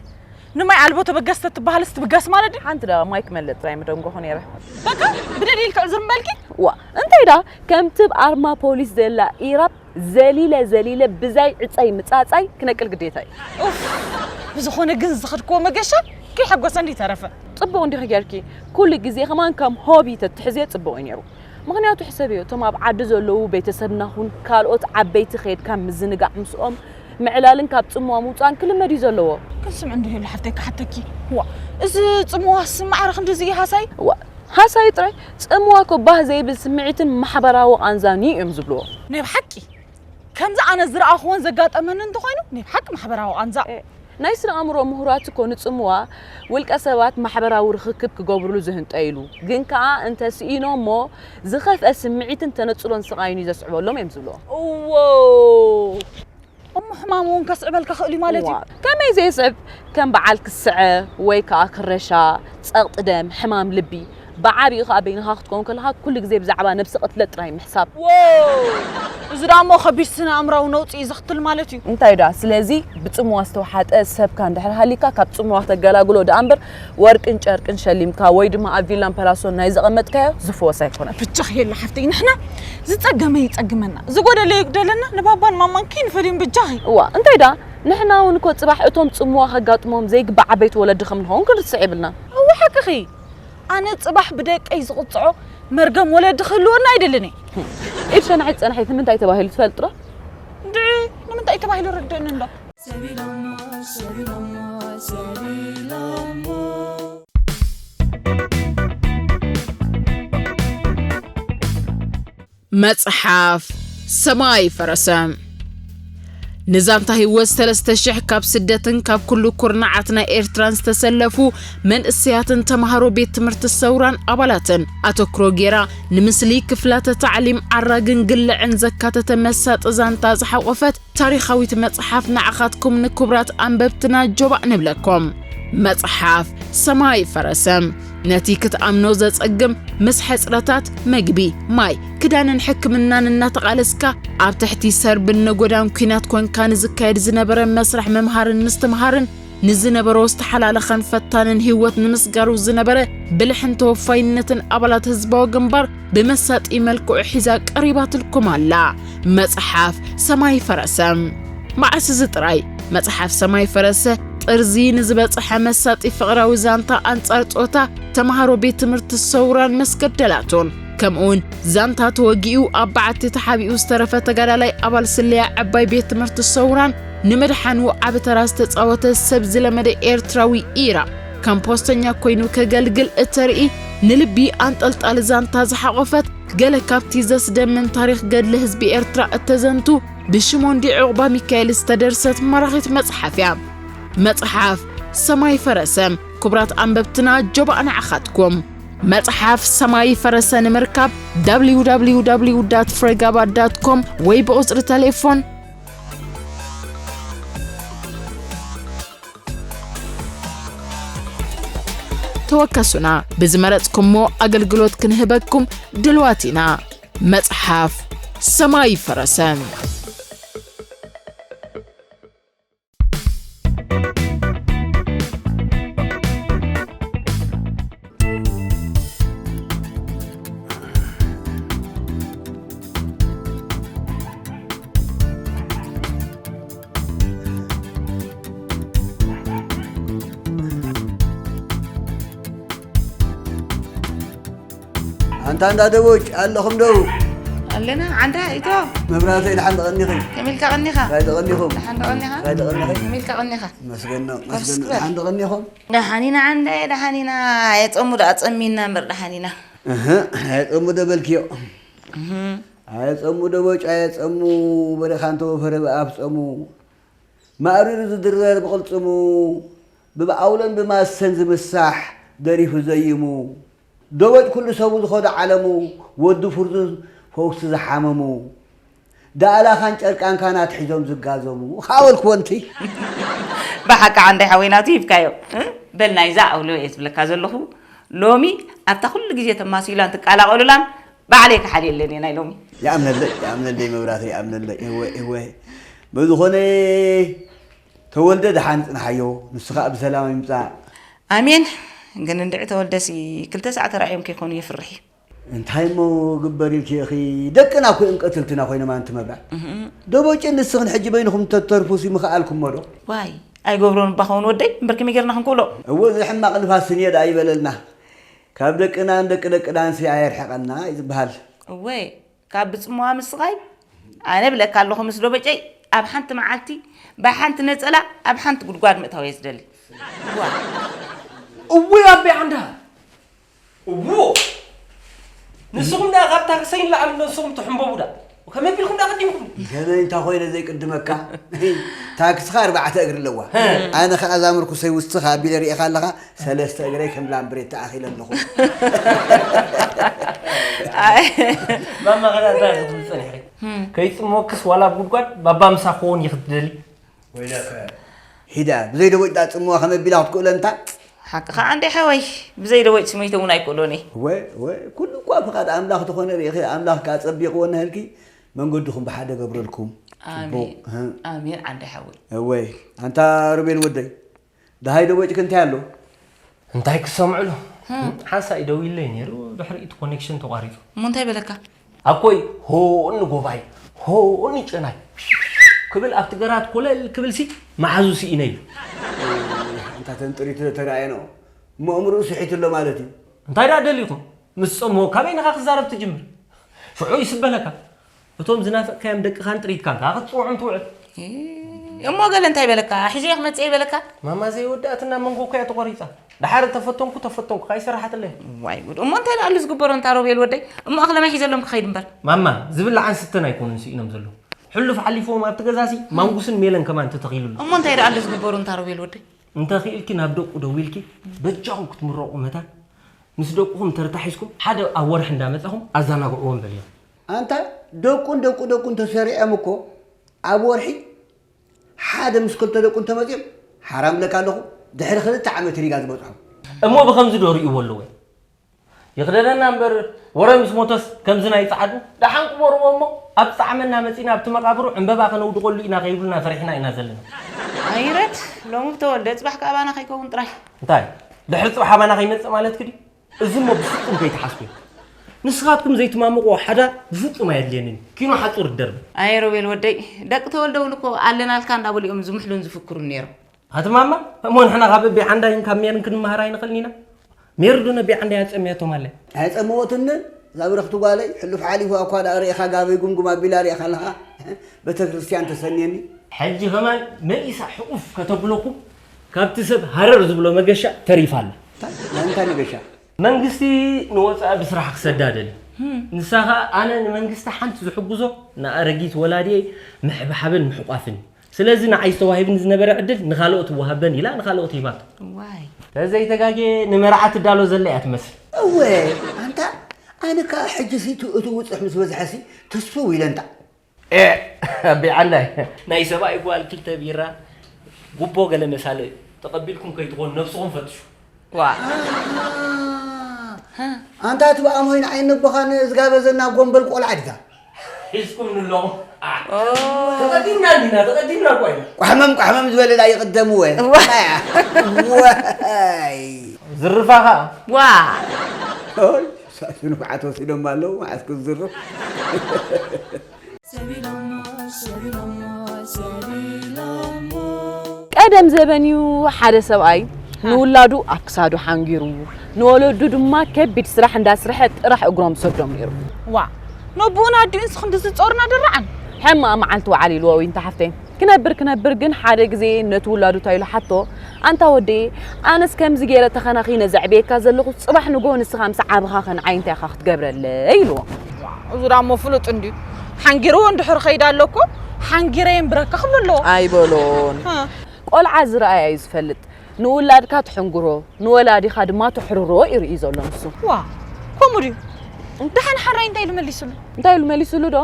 ንማይ ኣልቦ ተበገስ ተትበሃልስ ትብገስ ማለት ድዩ? ሓንቲ ደኣ ማይ ክመልእ ጥራይ ምደንጎኹ ነይረ። በቃ ብደድ ኢልኪ ዕዝር ምበልኪ? ዋ፣ እንታይ ደኣ ከምቲ ኣብ ኣርማ ፖሊስ ዘላ ኢራብ ዘሊለ ዘሊለ ብዛይ ዕጻይ ምጻጻይ ክነቅል ግዴታ እዩ። ኡፍ፣ ብዝኾነ ግን ዝኸድክዎ መገሻ ከይሐጎሰኒ ተረፈ። ጽቡቕ እንዲኺ ጌርኪ። ኩሉ ግዜ ከማን ከም ሆቢ ተትሕዝዮ ጽቡቕ እዩ ነይሩ። ምኽንያቱ ሕሰብዮ፣ እቶም ኣብ ዓዲ ዘለዉ ቤተሰብና ኹን ካልኦት ዓበይቲ ኸይድካ ምዝንጋዕ ምስኦም ምዕላልን ካብ ጽምዋ ምውጻእን ክልመድ እዩ ዘለዎ። ግን ስምዒ እንዶ ሄሉ ሓፍተይ ክሓተኪ። ዋ፣ እዚ ጽምዋስ ማዕረ ክንድዚ እዩ ሃሳይ? ዋ፣ ሃሳይ ጥራይ? ጽምዋ እኮ ባህ ዘይብል ስምዒትን ማሕበራዊ ቃንዛን እዩ እዮም ዝብልዎ። ናይ ብሓቂ ከምዚ ኣነ ዝረኣኽዎን ዘጋጠመኒ እንተኾይኑ ናይ ብሓቂ ማሕበራዊ ቃንዛ። እ፣ ናይ ስነ ኣእምሮ ምሁራት እኮ ንጽምዋ ውልቀ ሰባት ማሕበራዊ ርኽክብ ክገብሩሉ ዝህንጠይሉ፣ ግን ከኣ እንተ ስኢኖሞ ዝኸፍአ ስምዒትን ተነጽሎን ስቓይን እዩ ዘስዕበሎም እዮም ዝብልዎ። እዎ። እሞ ሕማም እውን ከስዕበልካ ክእል እዩ ማለት እዩ። ዋ፣ ከመይ ዘየስዕብ? ከም በዓል ክስዐ ወይ ከኣ ክረሻ፣ ጸቕጢ ደም፣ ሕማም ልቢ፣ ብዓቢኡ ከኣ በይንኻ ክትከውን ከለኻ ኩሉ ግዜ ብዛዕባ ነብሲ ቅትለት ጥራይ ምሕሳብ። ዎ! እዚ ደኣ እሞ ከቢድ ስነ ኣእምራዊ ነውጺ እዩ ዘኽትል ማለት እዩ። እንታይ ደኣ፣ ስለዚ ብጽምዋ ዝተውሓጠ ሰብካ እንድሕር ሃሊካ ካብ ጽምዋ ክተገላግሎ ደኣ እምበር ወርቅን ጨርቅን ሸሊምካ ወይ ድማ ኣብ ቪላን ፓላሶን ናይ ዘቐመጥካዮ ዝፍወስ ኣይኮነን። ብቻ የለ ሓፍተይ፣ ንሕና ዝጸገመ ይጸግመና፣ ዝጎደለ ይጉደለና፣ ንባባን ማማን ከይንፈልዮም ብጃኺ። እዋ፣ እንታይ ደኣ፣ ንሕና እውን እኮ ጽባሕ እቶም ጽምዋ ከጋጥሞም ዘይግባእ ዓበይቲ ወለዲ ከም ንኸውን ክንርስዕ የብልናን። እወ፣ ሓቅኺ። ኣነ ጽባሕ ብደቀይ ዝቕጽዖ መርገም ወለዲ ክህልወና ኣይደልን እየ። ኢድ ሸናሒት ጸናሒት ንምንታይ ተባሂሉ ትፈልጥ ዶ? እንድዒ፣ ንምንታይ ተባሂሉ ርድእኒ እንዶ። መጽሓፍ ሰማይ ፈረሰ። ንዛንታ ህይወት ሰለስተ ሽሕ ካብ ስደትን ካብ ኩሉ ኩርናዓት ናይ ኤርትራን ዝተሰለፉ መንእሰያትን ተምሃሮ ቤት ትምህርቲ ሰውራን ኣባላትን ኣተኩሮ ጌራ፣ ንምስሊ ክፍላተ ታዕሊም ዓራግን ግልዕን ዘካተተ መሳጢ ዛንታ ዝሓቖፈት ታሪኻዊት መጽሓፍ ንዓኻትኩም ንክቡራት ኣንበብትና ጆባእ ንብለኩም። መጽሓፍ ሰማይ ፈረሰ። ነቲ ክትኣምኖ ዘጸግም፣ ምስ ሕጽረታት መግቢ፣ ማይ፣ ክዳንን ሕክምናን እናተቓለስካ፣ ኣብ ትሕቲ ሰርብን ነጎዳን ኲናት ኮንካ ንዝካየድ ዝነበረ መስርሕ ምምሃርን ምስትምሃርን፣ ንዝነበሮ ዝተሓላለኸን ፈታንን ህይወት ንምስጋሩ ዝነበረ ብልሕን ተወፋይነትን ኣባላት ህዝባዊ ግንባር ብመሳጢ መልክዑ ሒዛ ቀሪባትልኩም ኣላ። መጽሓፍ ሰማይ ፈረሰ። መዓስ እዚ ጥራይ፣ መጽሓፍ ሰማይ ፈረሰ ጥርዚ ንዝበጽሐ መሳጢ ፍቕራዊ ዛንታ ኣንጻር ጾታ ተምሃሮ ቤት ትምህርቲ ሰውራን መስገደላቱን፣ ከምኡውን ዛንታ ተወጊኡ ኣብ በዓቲ ተሓቢኡ ዝተረፈ ተጋዳላይ ኣባል ስለያ ዕባይ ቤት ትምህርቲ ሰውራን ንምድሓኑ ዓቢ ተራ ዝተጻወተ ሰብ ዝለመደ ኤርትራዊ ኢራ ከም ፖስተኛ ኮይኑ ከገልግል እተርኢ ንልቢ ኣንጠልጣሊ ዛንታ ዝሓቖፈት ገለ ካብቲ ዘስደምም ታሪኽ ገድሊ ህዝቢ ኤርትራ እተዘንቱ ብሽሞንዲ ዑቕባ ሚካኤል ዝተደርሰት ማራኺት መጽሓፍ እያ። መጽሓፍ ሰማይ ፈረሰ። ክቡራት ኣንበብትና ጆባእ ንዓኻትኩም። መጽሓፍ ሰማይ ፈረሰ ንምርካብ www ፍሬጋባ ዳት ኮም ወይ ብቑጽሪ ተሌፎን ተወከሱና። ብዝመረጽኩሞ ኣገልግሎት ክንህበኩም ድልዋት ኢና። መጽሓፍ ሰማይ ፈረሰ። ኣንታ እንዳ ደቦጭ ኣለኹም ዶ? ኣለና። ዓንዳ ኢቶ። መብራህተይ፣ ደሓን ተቐኒኺ? ከመይ ኢልካ ቀኒኻ? ራይ ተቐኒኹም? ደሓን ተቐኒኻ? ራይ ተቐኒኺ? ከመይ ኢልካ ቀኒኻ? መስገን ነው፣ ኮርስ መስገን ነው። ክበል። ደሓን ተቐኒኹም? ደሓን ኢና ዓንዳ፣ ደሓን ኢና። የጸሙ ደኣ ጸሚና እምበር ደሓን ኢና። እህ፣ ኣየጸሙ ዶ በልክዮ? እህ። ኣየጸሙ ደቦጭ፣ ኣየጸሙ በረኻ እንተወፈረ ብኣፍ ጸሙ። ማእሪሩ ዝድረር ብቕልጽሙ፣ ብብኣውሎን ብማሰን ዝምሳሕ ደሪፉ ዘይሙ። ደቦጭ ኩሉ ሰቡ ዝኸዶ ዓለሙ፣ ወዲ ፍርዙዝ ፈውሲ ዝሓመሙ። ዳእላኻን ጨርቃንካን ኣትሒዞም ዝጋዘሙ። ኻበልክዎ እንቲ። ብሓቂ ዓንዳይ ሓወይ ናቱ ሂብካዮ። እ? በል ናይዛ ኣውሎ እየ ዝብለካ ዘለኹ። ሎሚ ኣብታ ኩሉ ግዜ ተማሲላን ትቃላቐሉላን ባዕለይ ክሓልየለን እየ ናይ ሎሚ። ይኣምነለይ፣ ይኣምነለይ መብራህተይ፣ ይኣምነለይ። እወ፣ እወ። ብዝኾነ ተወልደ ደሓን ጽንሓዮ፣ ንሱ ኸኣ ብሰላም ይምጻእ። ኣሜን። ግን እንድዒ ተወልደሲ ክልተ ሳዕ ተራእዮም ከይኮኑ የፍርሕ እዩ። እንታይ እሞ ግበር ኢልኪ ኢኺ? ደቅና እኮ እዮም ቀትልትና ኮይኖም ኣንቲ መብራት። እህ። ደቦጭን ንስኽን ሕጂ በይንኹም ተተርፉሲ ምኸኣልኩሞ ዶ? ዋይ፣ ኣይገብሮን እባ ኸውን ወደይ፣ እምበር ከመይ ጌርና ክንክእሎ? እዎ፣ እዚ ሕማቕ ንፋስ ስንዮ ደኣ ይበለልና። ካብ ደቅናን ደቂ ደቅናንሲ ኣየርሕቐና እዩ ዝበሃል። እወ፣ ካብ ብጽምዋ ምስቓይ፣ ኣነ ብለካ ኣለኹ ምስ ደቦጨይ ኣብ ሓንቲ መዓልቲ ብሓንቲ ነጸላ ኣብ ሓንቲ ጉድጓድ ምእታው እየ ዝደሊ። ዋ። እውይ ኣቤ ዓንዳ። እዎ። ንስኹም ደኣ ካብ ታክሰይ ንላዕሊ ንስኹም ትሕንበቡ ደኣ። ከመይ ቢልኩም ደኣ ቀዲምኩም? ከመይ እንታ ኮይነ ዘይቅድመካ? ታክስኻ ኣርባዕተ እግሪ ኣለዋ። ሀ። ኣነ ኸኣ እዛ ምርኩሰይ ውስኻ ኣቢለ ርኢኻ ኣለኻ፣ ሰለስተ እግረይ ከም ላምብሬት ተኣኺለ ኣለኹ። ኣይ። ማማ ኸዳ እንታይ ኢኹም ጸኒሕኺ? ህም። ከይጽመወክስ ዋላ ኣብ ጉድጓድ ባባ ምሳኺ ክኸውን እየ ክትደሊ? ወይለከ። ሂዳ፣ ብዘይ ደቦጭ ዳኣ ጽምዋ ከመይ ኣቢላ ክትክእሎ እንታ? ሓቅኻ ዓንደይ ሓወይ፣ ብዘይ ደቦጭ ስመይተ እውን ኣይክእሎን እየ። ወ-፣ ወ-፣ ኩሉ እኳ ፍቓድ ኣምላኽ ተኾነ ርኢኺ፣ ኣምላኽ ከኣ ጸቢቕዎ እናሃልኪ መንገድኹም ብሓደ ገብረልኩም። ኣሜን። ጽቡቕ። ህ። ኣሜን ዓንደይ ሓወይ። እወይ፣ ኣንታ ሩቤል ወደይ፣ ደሃይ ደቦጭኪ እንታይ ኣሎ? እንታይ ክሰምዕሉ? ህም። ሓንሳእ ደዊለይ ነይሩ፣ ድሕሪ እቲ ኮኔክሽን ተቋሪጹ። እሞ እንታይ በለካ? ኣኮይ ሆኒ ጎባይ፣ ሆኒ ጨናይ ክብል ኣብቲ ገራት ኮለል ክብልሲ መሓዙ ስኢነ ኢሉ። እንታ ተንጥሪቱ ተራእየ ነው። እሞ እምርኡ ስሒቱ ኣሎ ማለት እዩ። እንታይ ደኣ ደሊኹም? ምስ ጸምዎ ካበይ ንኻ ክዛረብ ትጅምር? ሽዑ ይስበለካ። እቶም ዝናፈቅካዮም ደቅኻን ጥሪትካን ከኣ ክትጽውዖም ትውዕል። እ፣ እሞ ገለ እንታይ በለካ? ሒዘ ክመጽእ ይበለካ? ማማ ዘይወዳእትና መንጎ እኮ እያ ተቖሪጻ። ደሓር ተፈተንኩ፣ ተፈተንኩ፣ ካይሰራሓትለይ። ዋይ ጉድ። እሞ እንታይ ደኣሉ ዝግበሮ እንታ ሮቤል ወደይ? እሞ ኣኽለ ማይ ሒዘሎም ክኸይድ እምበር። ማማ፣ ዝብላዕን ስተን ኣይኮኑን ስኢኖም ዘለዉ። ሕሉፍ ሓሊፍዎም ኣብቲ ገዛሲ ማንጉስን ሜለን ከማን ተተኺሉ ኣሎ። እሞ እንታይ ደኣ ኣሎ ዝግበሩ እንታ ሮቤል ወደይ? እንተኽኢልኪ ናብ ደቁ ደዊልኪ በጃኹም ክትምረቑ መታን ምስ ደቁኹም ተርታሒዝኩም ሓደ ኣብ ወርሒ እንዳመጻኹም ኣዘናግዕዎም በልዮም። ኣንታ ደቁን ደቁ ደቁን ተሰሪዖም እኮ ኣብ ወርሒ ሓደ ምስ ክልተ ደቁ እንተመጺኦም ሓራም ለካ ኣለኹ ድሕሪ ክልተ ዓመት ሪጋ ዝበጽሑ። እሞ ብኸምዚ ዶ ርእይዎ ኣለዎ? ይኽደነና እምበር ወረ ምስ ሞተስ ከምዚ ናይ ጸዓዱ ደሓን ቅበርዎ እሞ ኣብ ጻዕመና መጺና ኣብቲ መቓብሩ ዕምበባ ከነውድቐሉ ኢና ከይብሉና ፈሪሕና ኢና ዘለና። ኣይረት ሎሚ ብተወልደ ጽባሕ ከኣ ኣባና ከይከውን ጥራይ። እንታይ ድሕሪ ጽባሕ ኣባና ከይመጽእ ማለትኪ ድዩ? እዚ እሞ ብፍጹም ከይትሓስብዮ። ንስኻትኩም ዘይትማምቕዎ ሓዳር ብፍጹም ኣየድልየንን። ኪኖ ሓጹር ይደርበ። ኣየ ሮቤል ወደይ፣ ደቂ ተወልደ እውን እኮ ኣለናልካ እንዳበሉ እዮም ዝምሕሉን ዝፍክሩን ነይሮም። ኣቲ ማማ እሞ ንሕና ካብ እቤ ዓንዳይን ካብ ሜርን ክንመሃር ኣይንኽእልን ኢና? ሜሪ ዶ ነቤ ዓንዳይ ኣጸምያቶም ኣለ? ኣየጸምወትንን እዛ ብርኽቲ ጓለይ ሕሉፍ ሓሊፉ እኳ ደኣ ርኢኻ ጋበይ ጉምጉም ኣቢላ ርኢኻ ኣለኻ ቤተክርስትያን ተሰንየኒ። ሕጂ ከማን መሊሳ ሕቑፍ ከተብለኩም ካብቲ ሰብ ሃረር ዝብሎ መገሻ ተሪፋ ኣላ። ናይ እንታይ መገሻ? መንግስቲ ንወፃኢ ብስራሕ ክሰዳ ደልዩ። ንሳ ኸኣ ኣነ ንመንግስቲ ሓንቲ ዝሕግዞ ንኣረጊት ወላዲየይ ምሕብሓብን ምሕቋፍን እዩ። ስለዚ ንዓይ ዝተዋሂብኒ ዝነበረ ዕድል ንኻልኦት ይወሃበን ኢላ ንኻልኦት ሂባቶ። ዋይ። ተዘይተጋግየ ንመርዓ ትዳሎ ዘላ እያ ትመስል። እወ ኣንታ ኣነ ከኣ ሕጂ ሲ እቲ ውፅሕ ምስ በዝሐ ሲ ተስፍው ኢለ እንታ። ኤእ ኣቢ ዓንዳይ ናይ ሰብኣይ ጓል ክልተ ቢራ ጉቦ ገለ መሳለ ተቐቢልኩም ከይትኾኑ ነብስኹም ፈትሹ። ዋ ኣንታ እቲ ብኣሞይን ዓይኒ ኣቦኻን ዝጋበዘና ጎንበል ቆልዓ ዲታ? ሒዝኩም ንለኹም። ተቐዲምና እንዲና ተቐዲምና እኳ ኢና። ቋሕመም ቋሕመም ዝበለ ዳ ይቕደም እወ። ዝርፋ ኸዓ። ዋ። ሳሱ ንብዓት ወሲዶም ኣለዉ መዓስ ክዝርፍ። ቀደም ዘበን እዩ ሓደ ሰብኣይ ንውላዱ ኣብ ክሳዱ ሓንጊሩ ንወለዱ ድማ ከቢድ ስራሕ እንዳስርሐ ጥራሕ እግሮም ሰዶም ነይሩ። ዋ ነቡኡን ኣዲኡን ስኽንዲ ዝጾርና ድርዓን። ሕማቕ መዓልቲ ወዓል ኢልዎ ዊንታ ሓፍተይ። ክነብር ክነብር ግን ሓደ ግዜ ነቲ ውላዱ እንታይ ኢሉ ሓቶ፣ ኣንታ ወደየ፣ ኣነስ ከምዚ ገይረ ተኸናኺነ ዘዕብየካ ዘለኹ፣ ጽባሕ ንግሆ ንስኻ ምስ ዓበኻ ከንዓይ እንታይ ኢኻ ክትገብረለይ? ኢልዎ። እዚ ደኣ እሞ ፍሉጥ እንድዩ። ሓንጊርዎ እንድሕር ከይደ ኣሎ እኮ፣ ሓንጊረ የንብረካ ክብሎ ኣለዎ። ኣይበሎን። እ። ቆልዓ ዝረኣየ እዩ ዝፈልጥ። ንውላድካ ትሕንግሮ፣ ንወላዲኻ ድማ ተሕርሮ እዩ ርእዩ ዘሎ ንሱ። ዋእ፣ ከምኡ ድዩ? ደሓን ሓራይ እንታይ ኢሉ መሊሱሉ? እንታይ ኢሉ መሊሱሉ ዶ?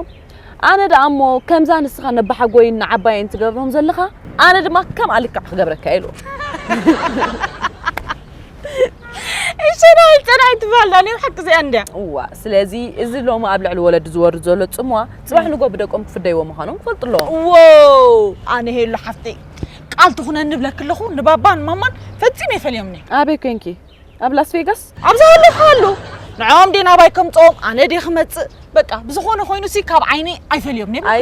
ኣነ ደኣ እሞ ከምዛ ንስኻ ነባሓጎይን ንዓባየን ትገብሮም ዘለኻ ኣነ ድማ ከምኣ ልክዕ ክገብረካ ኢሉ። እሸናይ ጨናይ ትበሃል ዳኒ ብሓቂ እዚኣ እንድያ። እዋ ስለዚ እዚ ሎሚ ኣብ ልዕሊ ወለዲ ዝወርድ ዘሎ ጽምዋ ጽባሕ ንጎ ብደቆም ክፍደይዎ ምዃኖም ክፈልጡ ኣለዎም። ዎ ኣነ ሄሉ ሓፍተይ ቃል ትኹነኒ እብለኪ ኣለኹ ንባባን ማማን ፈጺመ ይፈልዮም እየ። ኣበይ ኮንኪ? ኣብ ላስ ቬጋስ? ኣብዛ ኣለኹ ኣሉ ንዕኦም ድየ ናባይ ከምጽኦም ኣነ ድየ ክመጽእ በቃ ብዝኾነ ኮይኑ ሲ ካብ ዓይነይ ኣይፈልዮም እየ። ኣይ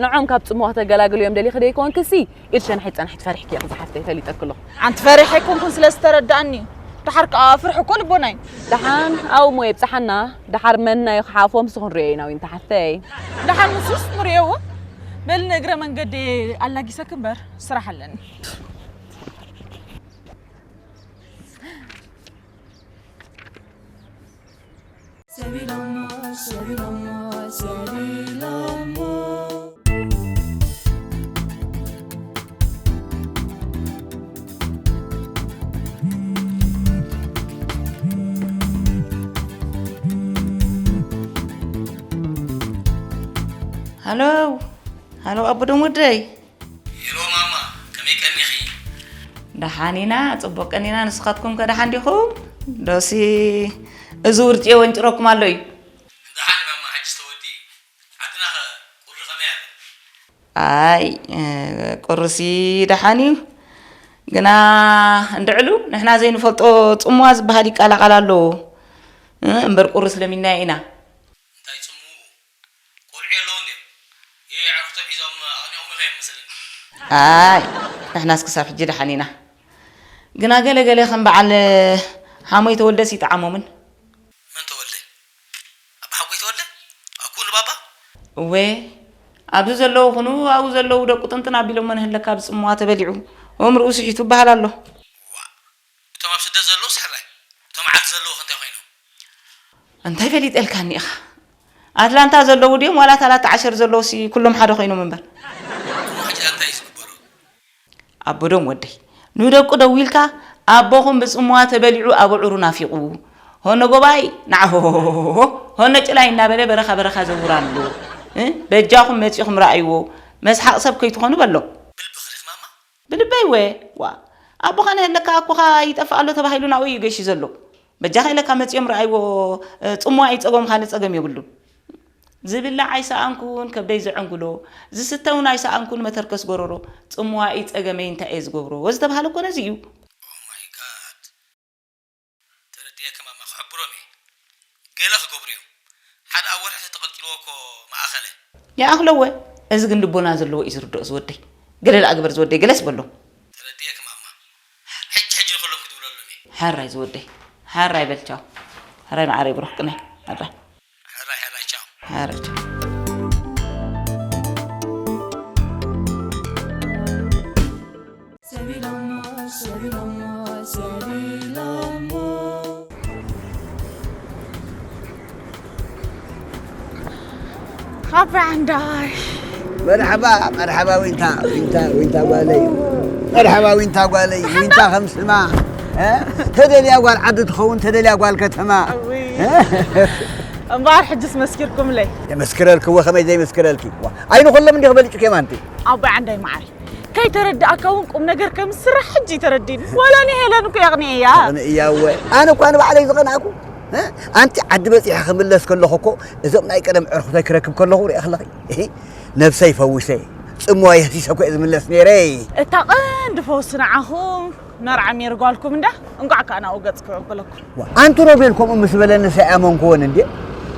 ንዖም ካብ ጽምዋ ክተገላግልዮም ደሊኺ ደይኮንኪ ሲ ኢድ ሸንሐይ ጸንሐይ ትፈሪሕኪ ኢኺ ዝሓፍተይ ፈሊጠኪ ኣለኹ። ኣንቲ ፈሪሐ ኣይኮንኩን ስለ ዝተረድኣኒ እዩ። ደሓር ከኣ ፍርሒ እኮ ልቦና እዩ። ደሓን ኣብኡ እሞ የብጽሓና። ደሓር መን ናዩ ክሓፎ ምስኺ ክንሪኦ ኢና ዊንታ ሓፍተይ። ደሓን ንሱስ ንሪኦ እውን በልኒ እግረ መንገደይ ኣላጊሰኪ እምበር ስራሕ ኣለኒ። ሃሎ ሃሎ ኣቦ ደም ወደይ። ሄሎ ማማ ከመይ ቀኒኺ? ደሓን ኢና ጽቡቕ ቀኒና ንስኻትኩም ከ ደሓን ዲኹም? ዶሲ እዚ ውርጭ የወንጭረኩም ኣሎ እዩ። ደሓን ማማ ሕጅስ ተወዲኡ። ዓድና ከ ቁሪ ከመይ ኣሎ? ኣይ ቁርሲ ደሓን እዩ ግና እንድዕሉ ንሕና ዘይንፈልጦ ጽምዋ ዝበሃል ይቀላቐል ኣሎ እምበር ቁርስ ለሚንናዮ ኢና። እንታይ ጽምው ቆልዑ የለውን ድዮም? የይ ኣዕሩኽቶም ሒዞም ኣቕኒቖም ይኸዮም መሰለኒ። ኣይ ንሕናስ ክሳብ ሕጂ ደሓን ኢና። ግና ገለ ገለ ከም በዓል ሓሞይ ተወልደስ ይጠዓሞምን። መን ተወልደ? ኣባሓጎይ ተወልደ? ኣኩኡ ንባባ? እወ ኣብዚ ዘለዉ ኹኑ ኣብኡ ዘለዉ ደቁ ጥንጥን ኣቢሎሞ ንህለካ ብጽምዋ ተበሊዑ እምርኡ ስሒቱ ይበሃል ኣሎ። ዋእ እቶም ኣብ ስደት ዘለዉስ ሕራይ እቶም ዓዲ ዘለዉ ከ እንታይ ኮይኖም? እንታይ ፈሊጠልካኒ ኢኻ ኣትላንታ ዘለዉ ድዮም ዋላ ታላት ዓሸር ዘለዉ ሲ ኩሎም ሓደ ኮይኖም እምበር። እሞ ሕጂ እንታይ እዩ ዝግበሩ? ኣቦዶም ወደይ፣ ንደቁ ደዊልካ ኣቦኹም ብጽምዋ ተበሊዑ ኣበዑሩ ናፊቑ፣ ሆነ ጎባይ ናዕሆሆሆሆ፣ ሆነ ጭላይ እናበለ በረኻ በረኻ ዘውር ኣሎ። እ? በጃኹም መጺኹም ረኣይዎ፣ መስሓቕ ሰብ ከይትኾኑ በሎም። ብልብኺ ዲኺ ማማ? ብልበይ ወ፣ ዋ፣ ኣቦኻ ነህለካ ኣኮኻ ይጠፍእ ኣሎ ተባሂሉ ናብኡ እዩ ገሺ ዘሎ። በጃኻ ኢለካ መጺኦም ረኣይዎ፣ እ፣ ጽምዋ እዩ ጸገም፣ ካልእ ጸገም የብሉን። ዝብላዕ ኣይሰኣንኩን ከብደይ ዘዕንጉሎ፣ ዝስተ እውን ኣይሰኣንኩን መተርከስ ጎረሮ፣ ጽምዋ እዩ ጸገመይ እንታይ እየ ዝገብሮ ዝተባህለ እኮ ነዚ እዩ። Oh my God። ተረዲኤኪ ማማ፣ ክሕብሮም እየ። ገለ ክገብሩ እዮም። ሓደ ኣብ ወርሒ ተተቐልቂልዎ እኮ መኣኸለ። ይኣኽለወ፣ እዚ ግን ልቦና ዘለዎ እዩ ዝርድኦ ዝወደይ። ገለ ደኣ ግበር ዝወደይ፣ ገለስ በሎም። ተረዲኤኪ ማማ። ሕጂ ሕጂ ንኹሎም ክድውለሎም እየ። ሕራይ ዝወደይ፣ ሕራይ በል ቻው። ሕራይ መዓረይ ብሩኽ ቅነ፣ ሕራይ። ሕራይ ሕራይ ቻው። ሕራይ ቻው። Happy and I. መርሓባ መርሓባ ዊንታ ዊንታ ዊንታ ጓለይ መርሓባ ዊንታ ጓለይ ዊንታ ከም ስማ እ? ተደልያ ጓል ዓዲ ትኸውን ተደልያ ጓል ከተማ እምበኣር ሕጅስ መስኪርኩምለይ። የመስክረልኪ እወ ከመይ ዘይመስክረልኪ ዋ፣ ኣይንኹሎም እንዲኺ በሊጭ ኬማንቲ ኣቦይ ዓንዳይ መዓሪ ከይተረድኣካ እውን ቁም ነገር ከም ዝስራሕ ሕጂ ተረዲኒ። ዋላ ንሄለን እኮ የቕንየያ። እያ እወ ኣነ እኳ ንባዕለይ ዝቐናእኩ እ? ኣንቲ ዓዲ በፂሐ ክምለስ ከለኹ እኮ እዞም ናይ ቀደም ዕርኹተይ ክረክብ ከለኹ ሪኣ ከለኺ እሂ፣ ነብሰይ ፈዊሰ ጽምዋ የህሲሰ እኮ እየ ዝምለስ ነይረ። እታ ቀንዲ ፈውሲ ንዓኹም መርዓ ሜሪ ጓልኩም እንዳ እንቋዕ ከኣ ናብኡ ገጽ ክቕበለኩም። ዋ፣ ኣንቲ ሮቤል ከምኡ ምስ በለኒ ሰይኣመንክዎን እንዴ።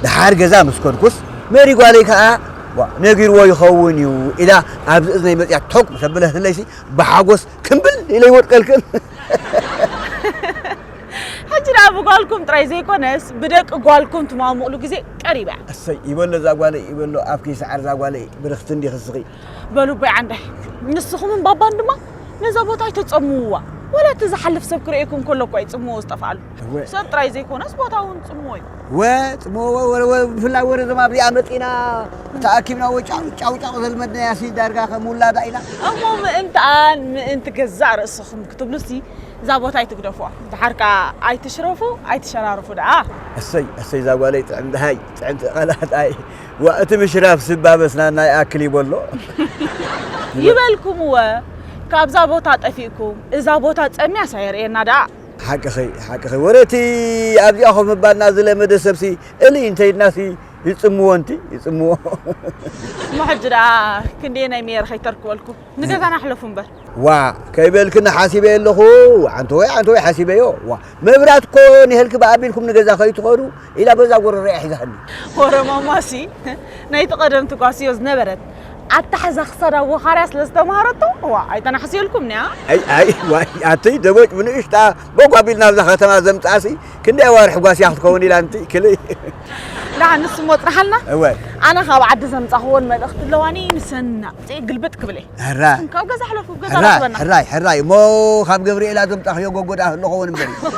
ደሓር ገዛ ምስ ከድኩስ ሜሪ ጓለይ ከኣ ዋ፣ ነጊርዎ ይኸውን እዩ ኢላ ኣብዚ እዝነይ መጽያ ቶግ ምስ ኣበለትለይሲ ብሓጎስ ክምብል ኢለ ይወድቀልክን። ሕጂ ደኣ ብጓልኩም ጥራይ ዘይኮነስ ብደቂ ጓልኩም ትማሙቕሉ ግዜ ቀሪባ እያ። እሰይ ይበሎ እዛ ጓለይ ይበሎ ኣብኪ ሰዓር እዛ ጓለይ ብርኽቲ እንዲኺ እስኺ። በሉ ኣቦይ ዓንዳይ ንስኹምን ባባን ድማ ነዛ ቦታ ኣይተጸምውዋ። ወላ እቲ ዝሓልፍ ሰብ ክርእየኩም ከሎ እኳ እዩ ጽምዎ ዝጠፍኣሉ። እወ። ሰብ ጥራይ ዘይኮነስ ቦታ እውን ጽምዎ እዩ። ወ ጽምዎ ወረ ወረ ብፍላይ ወረ ዘም ኣብዚኣ መጺና ተኣኪብና ወ ጫው ጫው ጫው ዘልመድናያ ሲ ዳርጋ ከም ውላዳ ኢና። እሞ ምእንትኣን ምእንቲ ገዛእ ርእስኹም ክትብሉሲ እዛ ቦታ ኣይትግደፍዋ። ድሓር ከኣ ኣይትሽረፉ ኣይትሸራርፉ ደኣ። እሰይ እሰይ እዛ ጓለይ ጥዕምቲ ሃይ ጥዕምቲ ቃላት ኣይ ዋ እቲ ምሽራፍ ስባበስና ናይ ኣክል ይበሎ። ይበልኩምወ ካብዛ ቦታ ጠፊእኩም እዛ ቦታ ጸምያስ ኣየርእየና ደኣ። ሓቅኺ ሓቅኺ ወረቲ ኣብዚኣ ኮፍ ምባልና ዝለመደ ሰብሲ እሊ እንተይድናሲ ይጽምዎ እንቲ ይጽምዎ። እሞ ሕጂ ደኣ ክንደየናይ ሜየር ከይተርክበልኩም ንገዛና ሕለፉ እምበር። ዋ ከይበልክኒ ሓሲበዮ ኣለኹ። ዓንተወይ ዓንተወይ ሓሲበዮ። ዋ መብራት እኮ ንሄልኪ ብኣቢልኩም ንገዛ ከይትኸዱ ኢላ በዛ ጎረሮ እያ ሒዛትኒ። ወረ ማማሲ ናይቲ ቀደም ትጓስዮ ዝነበረት ኣታሕዛ ክሳዳ ወኻርያ ስለ ዝተምሃረቶ ዋ ኣይተናሕስየልኩም ንያ። ኣይ ኣይ ዋይ ኣቲ ደቦጭ ብንእሽታ ቦግ ኣቢልና ኣብዛ ከተማ ዘምጻኣሲ ክንደይ ኣዋርሕ ጓስያ ክትከውን ኢላ እንቲ ክልይ። ደሓን ንስሞ ጽንሓልና። እወ ኣነ ካብ ዓዲ ዘምጻኽዎን መልእኽቲ ኣለዋኒ ንሰን ናብጽኤ ግልብጥ ክብል እየ። ሕራይ ካብ ገዛ ሕለፉ ገዛ ሕራይ ራኽበና። ሕራይ ሕራይ እሞ ካብ ገብርኤል ኣዘምጻኽዮ ጎጎ ደኣ ህልኸውን እምበር እዩ።